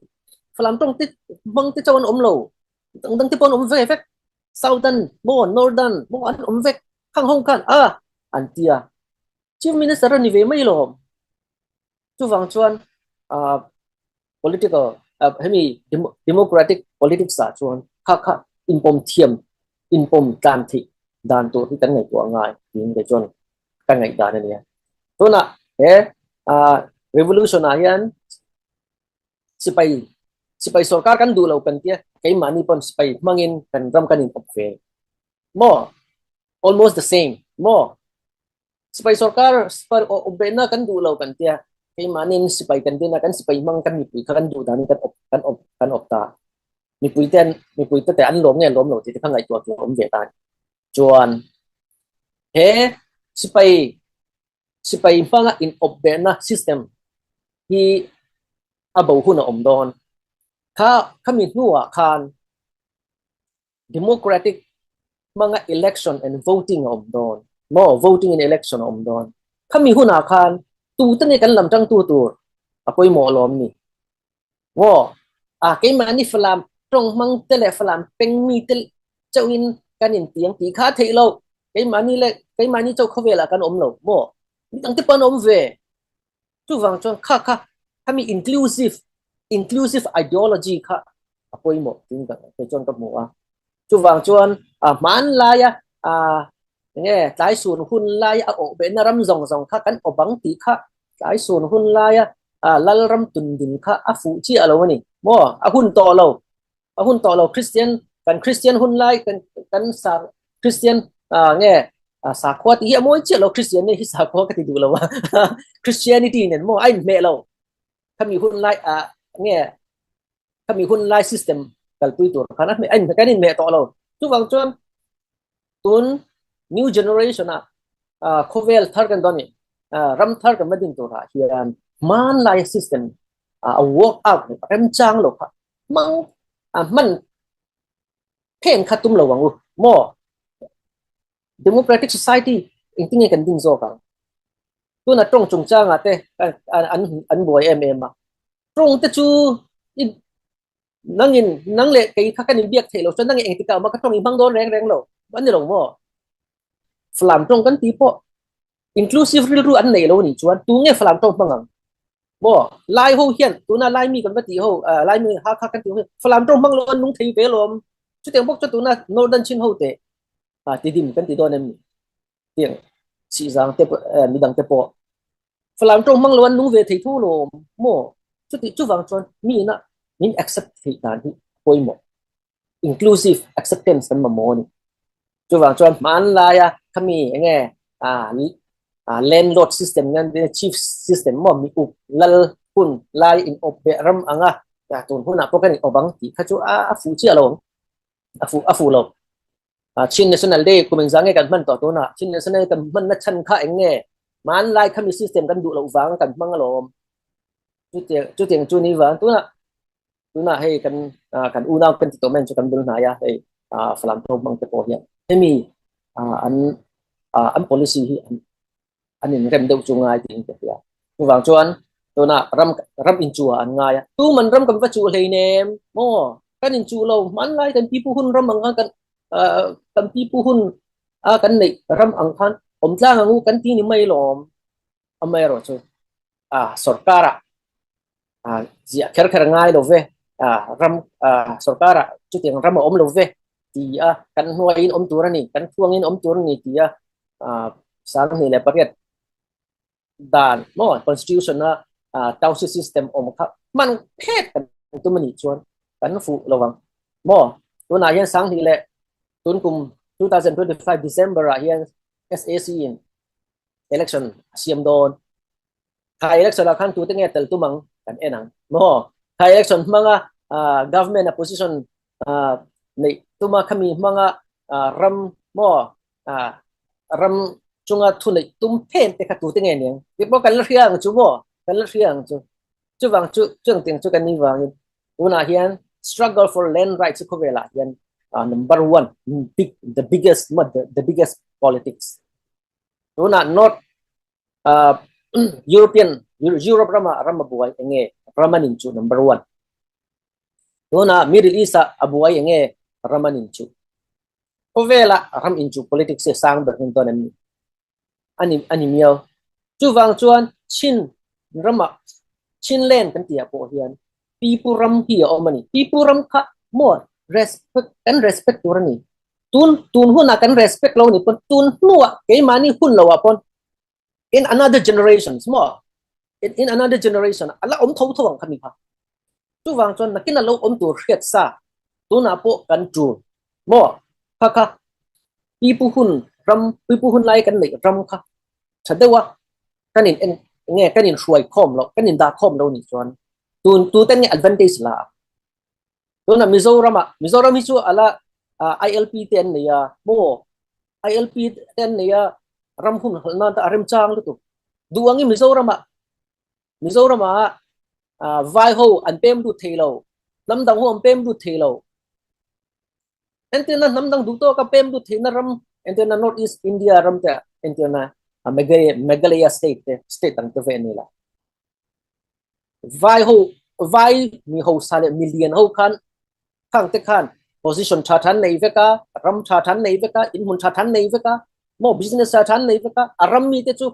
Falam ṭawng te, hmang te chauh an awm lo. Dang dang te pawh an awm ve vek. Southern maw, Northern maw, an awm vek. Khang hawng khan, a, an tia. Chief Minister a ni ve mai lawm. Chuvang chuan, a, political, a, hemi demo-, democratic politics ah chuan kha kha inpawm thiam, inpawm tlan theih dan tur hi kan ngaihtuah ngai, tiin kei chuan kan ngaihdan a nia. Tunah he, ah, revolution ah hian sipai, sipai sorkar kan duh lo kan tia, keimahni pawn sipai hmangin kan ram kan inawp ve. Maw? Almost the same. Maw? Sipai sorkar, sipai awpbehna kan duh lo kan tia. Keimahnin sipai kan dina, kan sipai hmang kan mipui kha kan duh danin kan awp, kan awp, kan awp ta. Mipui ten, mipui te te an lawm nge lawm lo tih te kha ngaihtuah tur awm ve ta. Chuan he sipai, sipai hmanga inawpbehna system hi a bo huna awm dawn. Kha, khami hnuah khan democratic hmanga election and voting a awm dawn. Maw, voting in election a awm dawn. Khami hunah khan tute ni kan lam tangtu tur a pawimawh lawm ni. Maw, a, keimahni Falam ṭawng hmang te leh Falam peng mi te chauhin kan intiang tih kha theih lo. Keimahni leh, keimahni chauh khawvelah kan awm lo. Maw, midang te pawh an awm ve. Chuvang chuan kha kha, khami inclusive, inclusive ideology kha a pawimawh tiin ka, kei chuan ka hmu a. Chuvang chuan, a, hman laia, a, nge, tlai sun hun laia a awpbehna ram zawng zawng kha kan awp ang tih kha, tlai sun hun laia, a, lalram tundin kha a fuh chiah lo a ni. Maw, a hun tawh lo. A hun tawh lo, Christian, kan Christian hun lai, kan, kan sa Christian, a, nge, a, sakhua tih hi a mawi chiah lo, Christian nge hi sakhua ka ti duh lo a. Christianity nen maw, a inhmeh lo. Khami hun lai, a, nge, khami hun lai system kalpui tur khan a hmeh, a inhmeh, kan inhmeh tawh lo. Chuvang chuan tun new generation a, a, khawvel thar kan dawn ni, a, ram thar kan va din turah hian hman lai system, a, a work out remchang lo kha hmang, a, hman phen kha tum lo ang u. Maw, democratic society engtin nge kan ding zawk ang? Tuna ṭawng chungchangah te an, an, an buai em em a. Ṭawng te chu i, nangin, nang leh kei kha kan inbiak theih lo chuan nangin engtikah awm a, ka ṭawng i hmang dawn reng reng lo a ni lo maw? Falam ṭawng kan ti pawh inclusive rilru an neih lo a nih chuan tu nge Falam ṭawng hmang ang? Maw, Lai ho hian, tuna Lai mi kan va tih ho, a, Lai mi Hakha kan tih ho hian Falam ṭawng hmang lo an nung thei ve lawm. Chutiang bawk chuan tuna Northern Chin ho te, a, Tidim kan ti dawn em ni? Tiang Sihzang te pawh, a, midang te pawh Falam ṭawng hmang lo an nung ve thei tho lawm. Maw, chuti, chuvang chuan mi ina min accept theih dan hi pawimawh. Inclusive acceptance kan mamawh a ni. Chuvang chuan hman laia khami enge, a, a, landlord system ngan, chief system maw, mi uk lal hun lai inawpbeh ram anga, a, tun hunah pawh kan inawp ang tih kha chu a, a fuh chiah lo ang. A fuh, a fuh lo. A, Chin National Day kum engzah nge kan hman tawh tunah, Chin National Day kan hmanna chhan kha eng nge? Hman lai khami system kan duh loh vang kan hmang alawm. Chutiang, chutiang chu ni vang tunah, tunah hei kan, a, kan unau kan ti tawh mai chu kan bul hnaia hei, a, Falam ṭawng hmang te pawh hian hemi, a, an, a, an policy hi an, an inrem deuh chu ngai tiin ka hria. Chuvang chuan tunah ram, ram inchuh an ngai a. Tuman ram kan va chuh hlei nem maw? Kan inchuh lo, hman lai kan pipu hun ram ang khan kan, a, kan pipu hun a kan neih ram ang khan awm tlang ang u kan ti ni mai lawm. Amaherawhchu, a, sorkara, a, ziah kher kher ngai lo ve, a, ram, a, sorkara chutiang ram a awm lo ve tia kan hnuaiin awm tur a ni, kan thuangin awm tur a ni tia, a, sang hnih leh pariat dan maw, constitution a, a, Taosi system awm kha hman phet kan tum a nih chuan kan fuh lo vang maw? Tunah hian sang hnih leh tun kum two thousand twenty-five December ah hian S A C in election a siam dawn. Kha election ah khan tute nge tel tum ang kan en ang maw? Kha election hmanga, ah, government a position, ah, neih tuma khami hmanga, ah, ram maw, ah, ram chunga thu neih tum phen te kha tute nge niang? Ti pawh kan la hria ang chu maw? Kan la hria ang chu. Chuvang chu, chuang tiang chu kan ni vangin, tunah hian struggle for land rights chu khawvelah hian, ah, number one, big, the biggest, the, the biggest politics. Tunah North, ah, European, Europe rama, rama buai enge, rama nin chu number one. Tunah Middle East a, a buai enge, rama nin chu. Khawvela ram inchuh politics hi sang ber hming dawn em ni? A ni, a ni miau. Chuvang chuan Chin rama, Chinland kan tihah pawh hian pipu ram hi a awm a ni. Pipu ram kha maw, respect, kan respect tur a ni. Tun, tun hun a kan respect lo ni pon, tun hnu a keimah nih hun lo a pon. In another generation, maw. In, in another generation, a la om thotho ang kha mi kha. Chuvang chuan nakin a lo awm tur hriat sa, tun a pawh kan tul. Maw, kha kha, pipu hun ram, pipu hun lai kan neih ram kha. Tha deuh a, kan in en, nge, kan in hruai khawm lo, kan in dah khawm lo ni chuan. Tun, tuten nge advantage la. Tuna Mizoram ah, Mizoram hi chu a la, ah, I L P te an nei a, maw, I L P te an nei a, ram hun halna ta a remchang lutuk. Duh angin Mizoram ah, Mizoram ah, ah, vai ho an pem lut thei lo, hnam dang ho an pem lut thei lo. Entirna hnam dang duh tawka pem lut theihna ram, entirna North East India ram te, entirna, ah, Meghalaya, Meghalaya state te, state dang te ve ni la. Vai ho, vai mi ho sa leh mi lian ho khan, khang te khan position tha than nei vek a, ram tha than nei vek a, inhmun tha than nei vek a, maw business tha than nei vek a, a ram mi te chu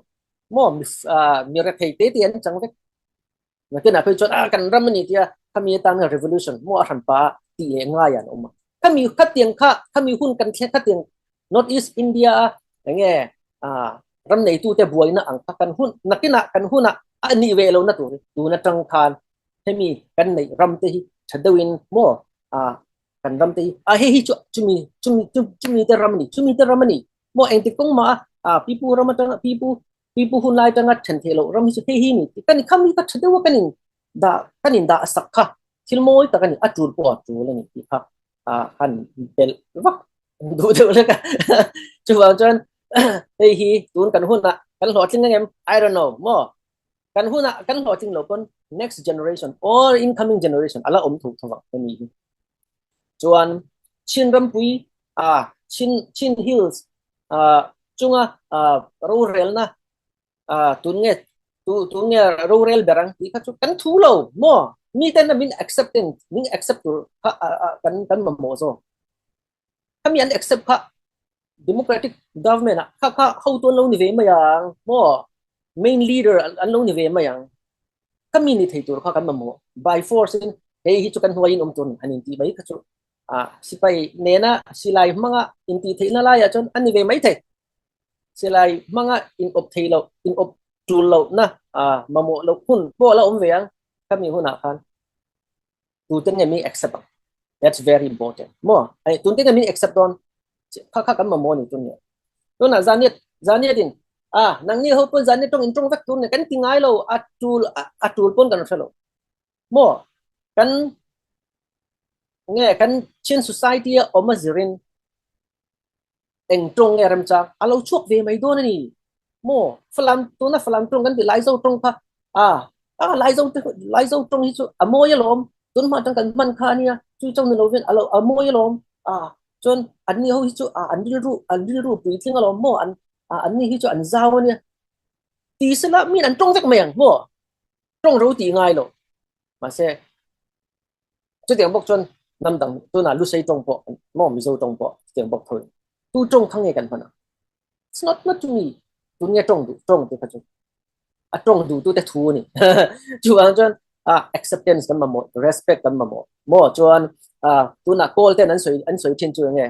maw mi, ah, mi rethei te te an chang vek. Nakinah phei chuan, ah, kan ram a ni tia, khami atan revolution maw a hranpa tih leh ngai an awm a. Khami khatiang kha, khami hun kan thleng khatiang North East India a, enge, ah, ram neitute buaina ang kha kan hun, nakinah kan hunah a nih ve lo na tur, tun aṭang khan hemi kan neih ram te hi tha deuhin maw, ah, kan ram te hi, ah, hei hi chu, chumi, chumi, chu, chumi te ram a ni, chumi te ram a ni. Maw engtik kawng mah a, ah, pipu ram aṭanga, pipu, pipu hun lai aṭanga ṭhen theih loh ram hi chu hei hi ni. Kan, khami kha tha deuha kan in dah, kan in dah sak kha. Thil mawi tak a ni, a tul pawh a tul a ni tih kha, ah, han belh vak duh deuh hlek a. Chuvang chuan, hei hi, tun kan hunah kan hlawhtling ang em? I don't know, maw? Kan hunah kan hlawhtling lo pawn next generation or incoming generation a la awm thotho vang a ni hi. Chuan Chin rampui, ah, Chin, Chin Hills, ah, chunga, ah, rorelna, ah, tun nge, tu, tun nge rorel ber ang tih kha chu kan thu lo, maw? Miten min acceptance, min accept tur kha, ah, ah, kan, kan mamawh zawk. Khami an accept kha democratic government ah kha, kha hotu an lo ni ve mai ang, maw? Main leader an, an lo ni ve mai ang. Khami ni thei tur kha kan mamawh. By force in, hei hi chu kan hnuaiin awm tur an intih mai kha chu. Ah, sipai nena, silai hmanga intih theihna laiah chuan an ni ve mai thei. Silai hmanga inawp thei lo, inawp tul lohna, ah, mamawh loh hun pawh a la awm ve ang. Khami hunah khan tuten nge min accept ang. That's very important. Maw, ai, tuten nge min accept dawn. Kha, kha kan mamawh ni tun nge. Tunah Zaniat, Zaniat in, ah, nangni ho pawn Zaniat ṭawng in ṭawng vek tur nge kan ti ngai lo, a tul, a, a tul pawn kan hre lo. Maw, kan nge, kan Chin society a awm a zirin, eng ṭawng nge remchang a lo chhuak ve mai dawn a ni. Maw, Falam, tuna Falam ṭawng kan tih, Laizo ṭawng kha, a, a, Laizo te, Laizo ṭawng hi chu a mawi alawm, tun hma ṭang kan hman kha a nia, chu chauh ni lovin a lo, a mawi alawm, a, chuan anni ho hi chu, a, an rilru, an rilru puitling alawm maw, an, a, anni hi chu an zau a nia. Ti sela min an ṭawng vek mai ang maw, ṭawng ro tih ngai lo. Mahse, chutiang bawk chuan hnam dang, tuna Lusei ṭawng pawh, maw Mizo ṭawng pawh, chutiang bawk tho. Tu ṭawng kha nge kan hman a? It's not, not to me. Tun nge ṭawng duh, ṭawng te kha chu. A ṭawng duhtute thu a ni. Chuvang chuan, ah, acceptance kan mamawh, respect kan mamawh. Maw chuan, ah, tuna Kawl ten an sawi, an sawi ṭhin chu nge,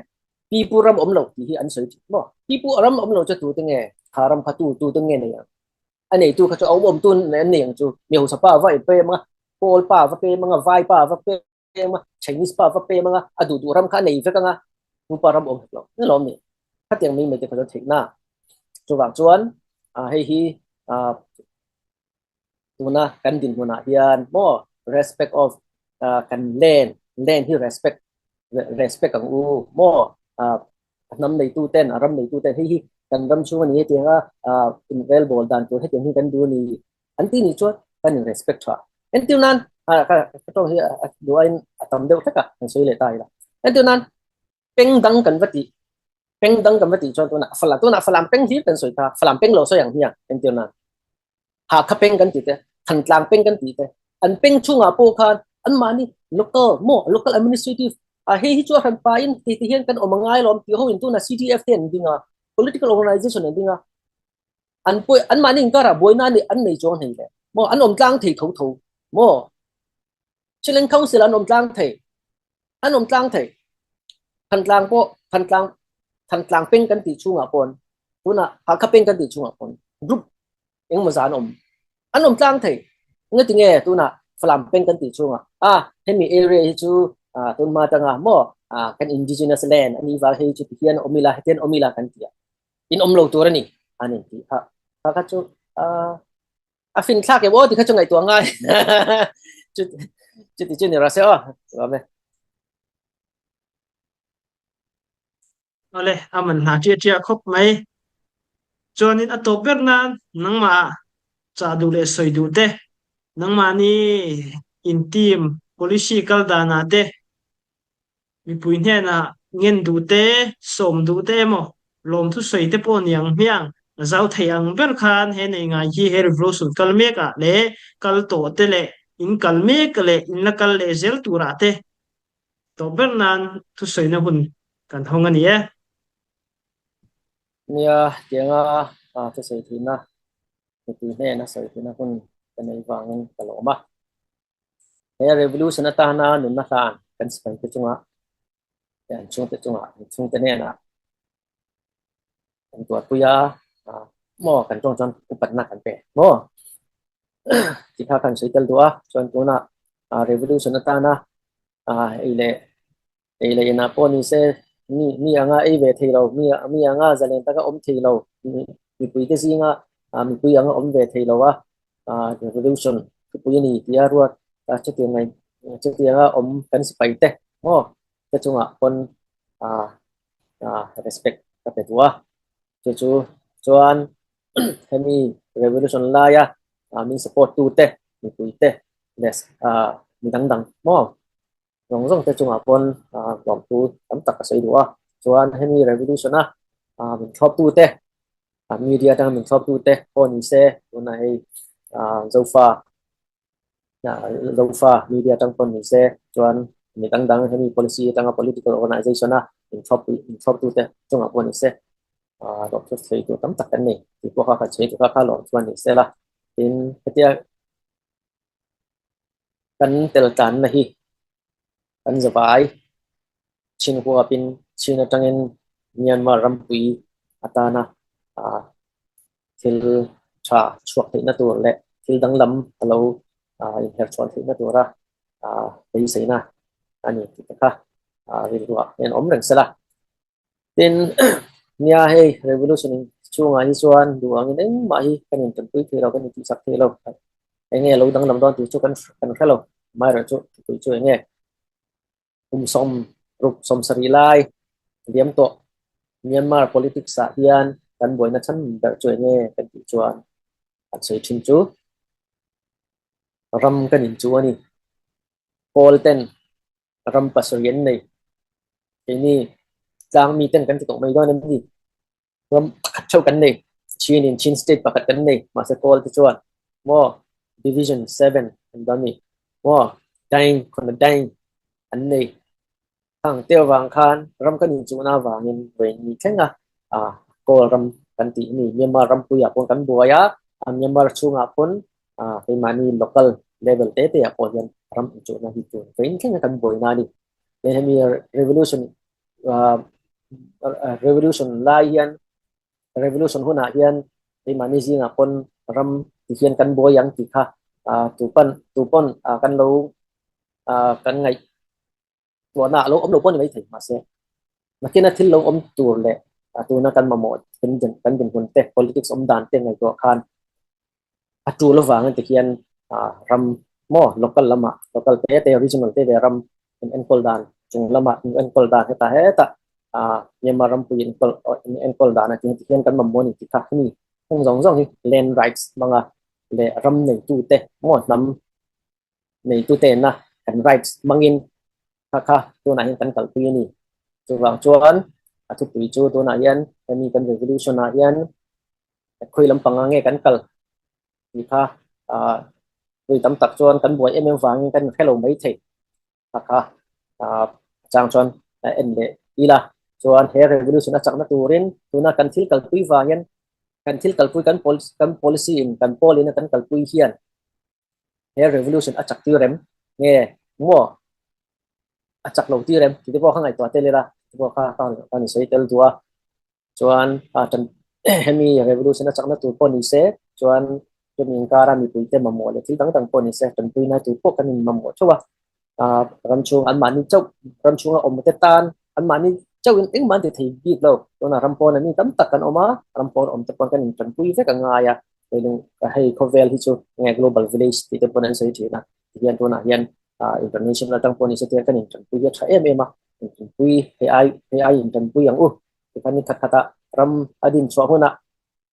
pipu ram awm lo tih hi an sawi ṭhin maw. Pipu ram awm lo chu tute nge, kha ram kha tu, tute nge nei ang. A neitu kha chu a awm awm tu an nei ang chu. Mi hausa pa va pem anga, Kawl pa va pem anga, vai pa va pem anga, Chinese pa va pem anga, a duh duh ram kha a nei vek anga, tupa ram awm lo, ni lawm ni. Khatiang mai mai te kha chu theihna. Chuvang chuan, ah, hei hi, ah, tuna kan dinhmunah hian maw, respect of, ah, kan land, land hi respect, re-, respect ang u maw, ah, hnam neitu ten, a ram neitu ten, hei hi kan ram chhung a ni hetianga, ah, inrelbawl dan tur hetiang hi kan duh a ni, an ti ni chuan kan in respect ṭha. Entir nan, ah, ka, ka ṭawng hi a, a duh aiin a tam deuh hlek a, kan sawi leh ta ila. Entir nan, peng dang kan va tih, peng dang kan va tih chuan tuna Falam, tuna Falam peng hlir kan sawi ta, Falam peng lo sawi ang hian, entir nan. Hakha peng kan tih te, Thantlang peng kan tih te, an peng chhungah pawh khan anmahni local maw, local administrative, a, hei hi chu a hranpain hei ti hian kan awm a ngai lawm tih ho in tuna C D F te an ding a, political organization an ding a, an pawh, anmahni inkarah buaina an nei, an nei chuang hnei le maw, an awm tlang thei tho tho maw. Chinland Council an awm tlang thei, an awm tlang thei. Thantlang pawh, Thantlang, Thantlang peng kan tih chungah pawn, tunah Hakha peng kan tih chungah pawn group engemaw zah an om, an om tlang thei. Engati nge tunah Falam peng kan tih chungah, a, hemi area hi chu, a, tun hma tanga maw, a, kan indigenous land a ni vang hei chu tihian om ila, hetian om ila kan ti a, in om lo tur a ni, an in ti kha. Kha kha chu, a, a fin thlak em aw ti kha chu ngaihtuah ngai. Chu, chuti chu ni ra se aw. Tua me. Awle, a man hla ṭiaṭia khawp mai. Chuanin a tawp ber nan nangmah chah duh leh sawi duh te, nangmahni intim policy kal danah te, mipui hnenah ngen duh te, sawm duh te emaw, lawmthu sawi te pawh ni ang hmiang, a zau thei ang ber khan he nei ngai hi he revolution kal mekah leh kal tawh te leh in kal mek leh in la kal leh zel turah te tawp ber nan thusawina hun kan hawng a ni e. Nia tianga, a, thusawi theihna, mipui hnena sawi theihna hun ka nei vangin ka lawm a. He revolution atana nunna hlan kan sipaite chungah, an chhungte chungah, an chhungte hnenah kan tuarpui a, a, maw kan ṭawng chuan upatna kan pe maw? Ti kha kan sawi tel duh a, chuan tuna, a, revolution atana, a, ei leh, ei leh inah pawh ni se, mi, mi anga ei ve thei lo, mi, mi anga zalen taka awm thei lo, mi, mipuite zinga, a, mipui anga awm ve thei lo a, a, revolution thupui a ni tia ruat, a, chutiang ngai, chutianga awm kan sipaite maw, te chungah pawn, a, a, respect ka pe duh a. Chu chu chuan hemi revolution laia, a, min support tu te, mipui te, leh, a, mi dang dang maw, zawng zawng te chungah pawn, a, lawmthu tam tak ka sawi duh a. Chuan hemi revolution a, a, min thlawptu te, a, media tang min thlawptu te pawh ni se, tuna hei, a, Zofa, a, Zofa media tang pawh ni se, chuan mi dang dang hemi policy tanga political organization a min thlawp, min thlawptu te chungah pawh ni se, a, lawmthu sawi tur tam tak kan nei tih pawh kha kan sawi tur kha kha lawmthu a ni sela. Tin, hetia kan tel tlanna hi kan zavai Chin huapin Chin aṭangin Myanmar rampui atana, a, thil ṭha chhuak theihna tur leh thil danglam a lo, a, inher chhuan theihna tura, a, beiseina a ni tih te kha, a, rilruah hian awm reng sela. Tin, nia hei revolution chungah hi chuan duh angin engmah hi kan intanpui thei lo, kan intihsak thei lo. Enge lo danglam dawn tih chu kan, kan hre lo. Amaherawhchu thupui chu enge, kum sawm ruk sawm sarih lai liam tawh Myanmar politics ah hian kan buaina chhan ber chu enge kan tih chuan kan sawi ṭhin chu ram kan inchuh a ni. Kawl ten ram pasarih an nei. Keini tlang mi ten kan ti tawh mai dawn em ni? Ram pakhat chauh kan nei. Chin in Chin state pakhat kan nei. Mahse Kawl te chuan maw, Division seven an dam ni maw, Dang, Khona Dang an nei. Khang te avang khan ram kan inchuhna avangin vawiin ni thlenga, a, Kawl ram kan tih a ni. Myanmar rampuiah pawh kan buai a, a, Myanmar chhungah pawn, a, keimahni local level te te ah pawh hian ram inchuhna hi tur vawiin thlenga kan buaina a ni. Hemi revolution, a, a, revolution lai hian, revolution hunah hian keimahni zingah pawn ram ti hian kan buai ang tih kha, a, tu pan, tu pawn, a, kan lo, a, kan ngaih tuahna a lo awm lo pawh ni mai thei, mahse, nakina thil lo awm tur leh, a, tuna kan mamawh kan din, kan dinhmun te, politics awm dan te ngaihtuah khan a tul avangin te hian, a, ram maw, local lamah, local te te, regional te ve ram in enkawl dan, chung lamah in enkawl dan, heta heta, a, Myanmar rampui enkawl, enkawl dan a ti hian kan mamawh a ni tih kha a ni. Heng zawng zawng hi land rights hmanga leh ram neitu te maw, hnam neitu tenna kan rights hmangin kha kha tunah hian kan kalpui a ni. Chuvang chuan a thupui chu tunah hian hemi kan revolution ah hian khawi lampanga nge kan kal tih kha, a, hlui tam tak chuan kan buai em em vangin kan hre lo mai thei. Kha kha, a, chang chuan, a, en leh ila chuan he revolution a chakna turin tuna kan thil kalpui vangin, kan thil kalpui kan pol-, kan policy in, kan pawl in a kan kalpui hian he revolution a chak tir em nge maw, a chak lo tir em tih te pawh kha ngaihtuah tel ila, tih te pawh kha, kha, kha kan sawi tel duh a. Chuan, a, tan, hemi revolution a chakna tur pawh ni se, chuan, chuan inkara mipuite mamawh leh thil dang dang pawh ni se, tanpuina tur pawh kan inmamawh theuh a. A, ram chhung anmahni chauh, ram chhunga awmte tan, anmahni chauhin engmah an ti thei bik lo. Tunah ram pawna mi tam tak kan awm a, ram pawn awmte pawn kan intanpui vek a ngai a. Hei lung, hei khawvel hi chu nge global village tih te pawn an sawi ṭhin a. Tihian tunah hian, a, international aṭang pawh ni se tihian kan intanpui hi a ṭha em em a. Intanpui, hei ai, hei ai intanpui ang u. Tikhan ni khat khatah ram a din chhuah hunah,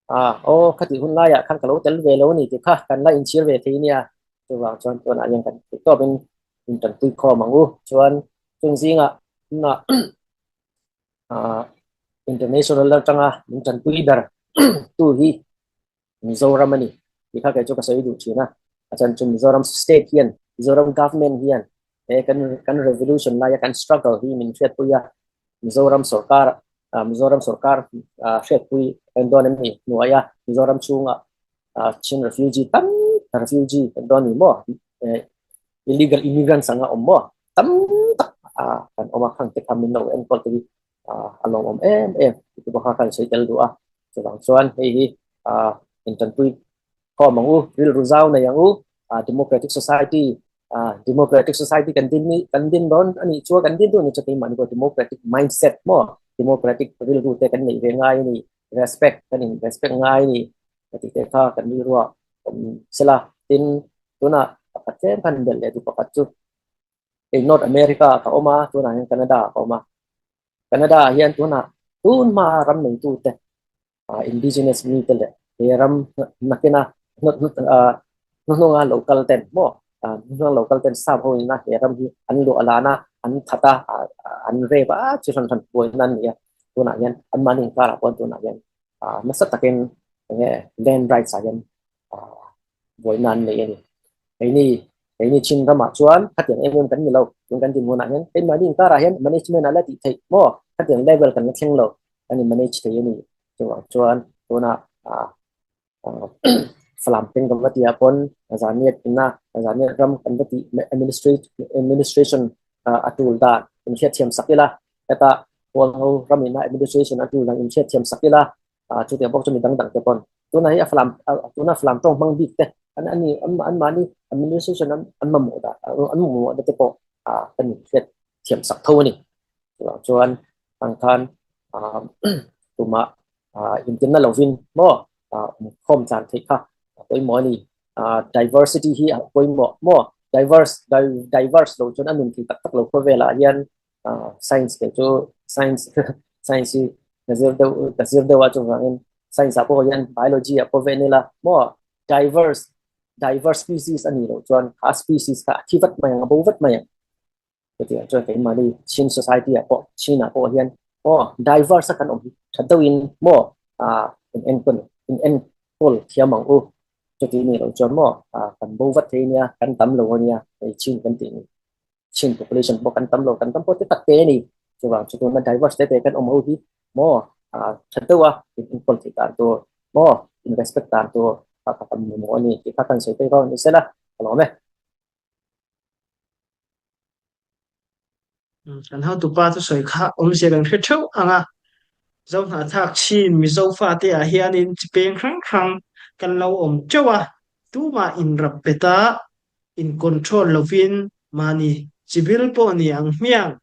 a, aw, khati hun laiah khan ka lo tel ve lo ni tih kha kan la inchhir ve thei nia. Chuvang chuan tunah hian kan tih tawpin intanpui khawm ang u. Chuan chung zingah, na, a, international aṭanga min tanpui ber tu hi Mizoram a ni. Tih kha kei chu ka sawi duh ṭhin a. A chhan chu Mizoram state hian, Mizoram government hian, he kan, kan revolution laia kan struggle hi min hriatpui a. Mizoram sorkar, a, Mizoram sorkar, a, hriatpui kan dawn em ni hnuaia Mizoram chhunga, a, Chin refugee tam, refugee kan dawn ni maw? Eh, illegal immigrants anga awm maw? Tam tak, a, kan awm a, khang te kha min lo enkawl te hi, a, a lawmawm em em. Tih te pawh kha kan sawi tel duh a. Chuvang chuan hei hi, a, intanpui khawm ang u, rilru zau nei ang u, a, democratic society, a, democratic society kan din ni, kan din dawn a nih chuan kan din duh ni chu keimahni pawh democratic mindset maw, democratic rilru te kan neih ve ngai a ni, respect kan in respect ngai a ni, ka tih te kha kan rilruah awm sela. Tin, tunah pakhat tlem kan belh leh duh pakhat chu, hei North America ka awm a, tunah hian Canada ka awm a. Canada ah hian tunah tun hma ram neitute, a, indigenous mite leh he ram nakina hnu, hnu, a, hnuhnunga local ten maw, a, hnuhnunga local ten sap ho ina he ram hi an luahlan a, an that a, a, a, an rape a, chi hran hran buaina an ni a. Tunah hian anmahni inkarah pawh tunah hian, a, nasa takin enge land rights ah hian, a, buaina an nei a ni. Keini, keini Chin ramah chuan khatiang em em kan ni lo, tun kan din hunah hian keimahni inkarah hian management a la tih theih maw, khatiang level kan la thleng lo, kan in manage thei a ni. Chuvang chuan tuna, a, a, Falam peng kan va tih ah pawn, a, Zanniat ina, a, Zanniat ram kan va tih, administrate, administration, a, a tul dan in hriatthiam sak ila, heta Hualho ram ina administration a tul dan in hriatthiam sak ila, a, chutiang bawk chu mi dang dang te pawn. Tuna hi a Falam, a, tuna Falam ṭawng hmang bik te, an, an ni, an, anmahni administration an, an mamawh dah, an mamawh dah te pawh, a, kan in hriatthiam sak tho a ni. Chuvang chuan ang khan, a, tumah, a, intimna lovin maw, a, awm khawm tlan theih kha a pawimawh a ni. A, diversity hi a pawimawh maw, diverse, di-, diverse lo chuan a nun thei tak tak lo khawvelah hian, a, science te chu, science, science hi ka zir deuh, ka zir deuh a, chuvangin science ah pawh hian biology ah pawh ven ila maw, diverse, diverse species a ni lo chuan kha species kha a thi vat mai ang, a bo vat mai ang. Chutiang chuan keimahni Chin society ah pawh, Chin ah pawh hian, aw, diverse a kan awm ṭha deuhin maw, a, in enkawl, in enkawl thiam ang u. Chuti ni lo chuan maw, a, kan bo vat thei a nia, kan tam lo a nia, hei Chin kan tih ni. Chin population pawh kan tam lo, kan tam pawh te tak te a ni. Chuvang chu tuna diverse te te kan awm ho hi maw, a, ṭha deuh a, in enkawl thei dan tur maw, in respect dan tur, a, ka tam mamawh a ni tih kha kan sawi phei kha ni sela, ka lawm e. Kan hotupa thusawi kha awmzia kan hre theuh ang a, Zohnahthlak Chin Mizo fate ah hianin chi peng hrang hrang kan lo awm teuh a, tumah inrap pet a, in control lovin mahni chibil pawh ni ang hmiang,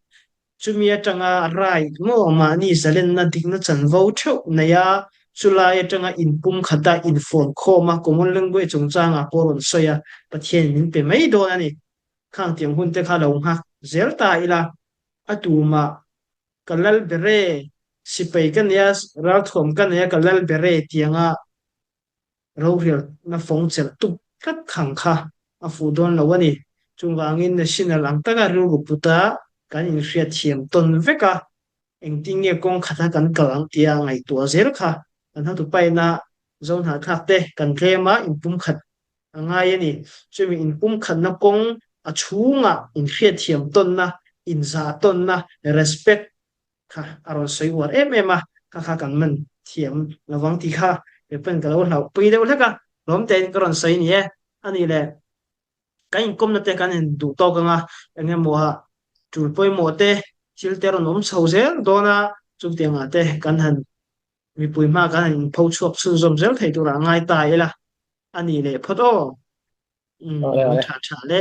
chumi aṭanga right maw, mahni zalenna dikna chanvo theuh nei a, chulai aṭanga inpumkhat a, infawm khawm a, common language chungchangah pawh rawn sawi a, Pathian min pe mai dawn a ni. Khang tiang hun te kha lo nghak zel ta ila, a tumah ka lal bere, sipai ka nia, ralthuam ka nia, ka lal bere tianga rorelna fawng chelh tuk tlat khang kha a fuh dawn lo a ni. Chuvangin national ang taka rilru puta kan inhriatthiam tawn vek a, engtin nge kawng khata kan kal ang tia ngaihtuah zel kha kan hotupa ina Zohnahthlak te kan tlem a, inpumkhat a ngai a ni. Chumi inpumkhatna kawng a chhungah inhriatthiam tawnna, inzah tawnna, respect kha a rawn sawi uar em em a, kha kha kan man thiam lovang tih kha, repen ka lo hlau pui deuh hlek a, lawmtein ka rawn sawi ni e. A nih leh, kan inkawmna te kan han duh tawk ang a, eng emaw a tul pawimawh te, thil te rawn awm chho zel dawn a, chutiangah te kan han mipui hma kan in pho chhuak sunzom zel thei tura ngai ta ila. Ani le phot aw. Um, ṭha ṭha le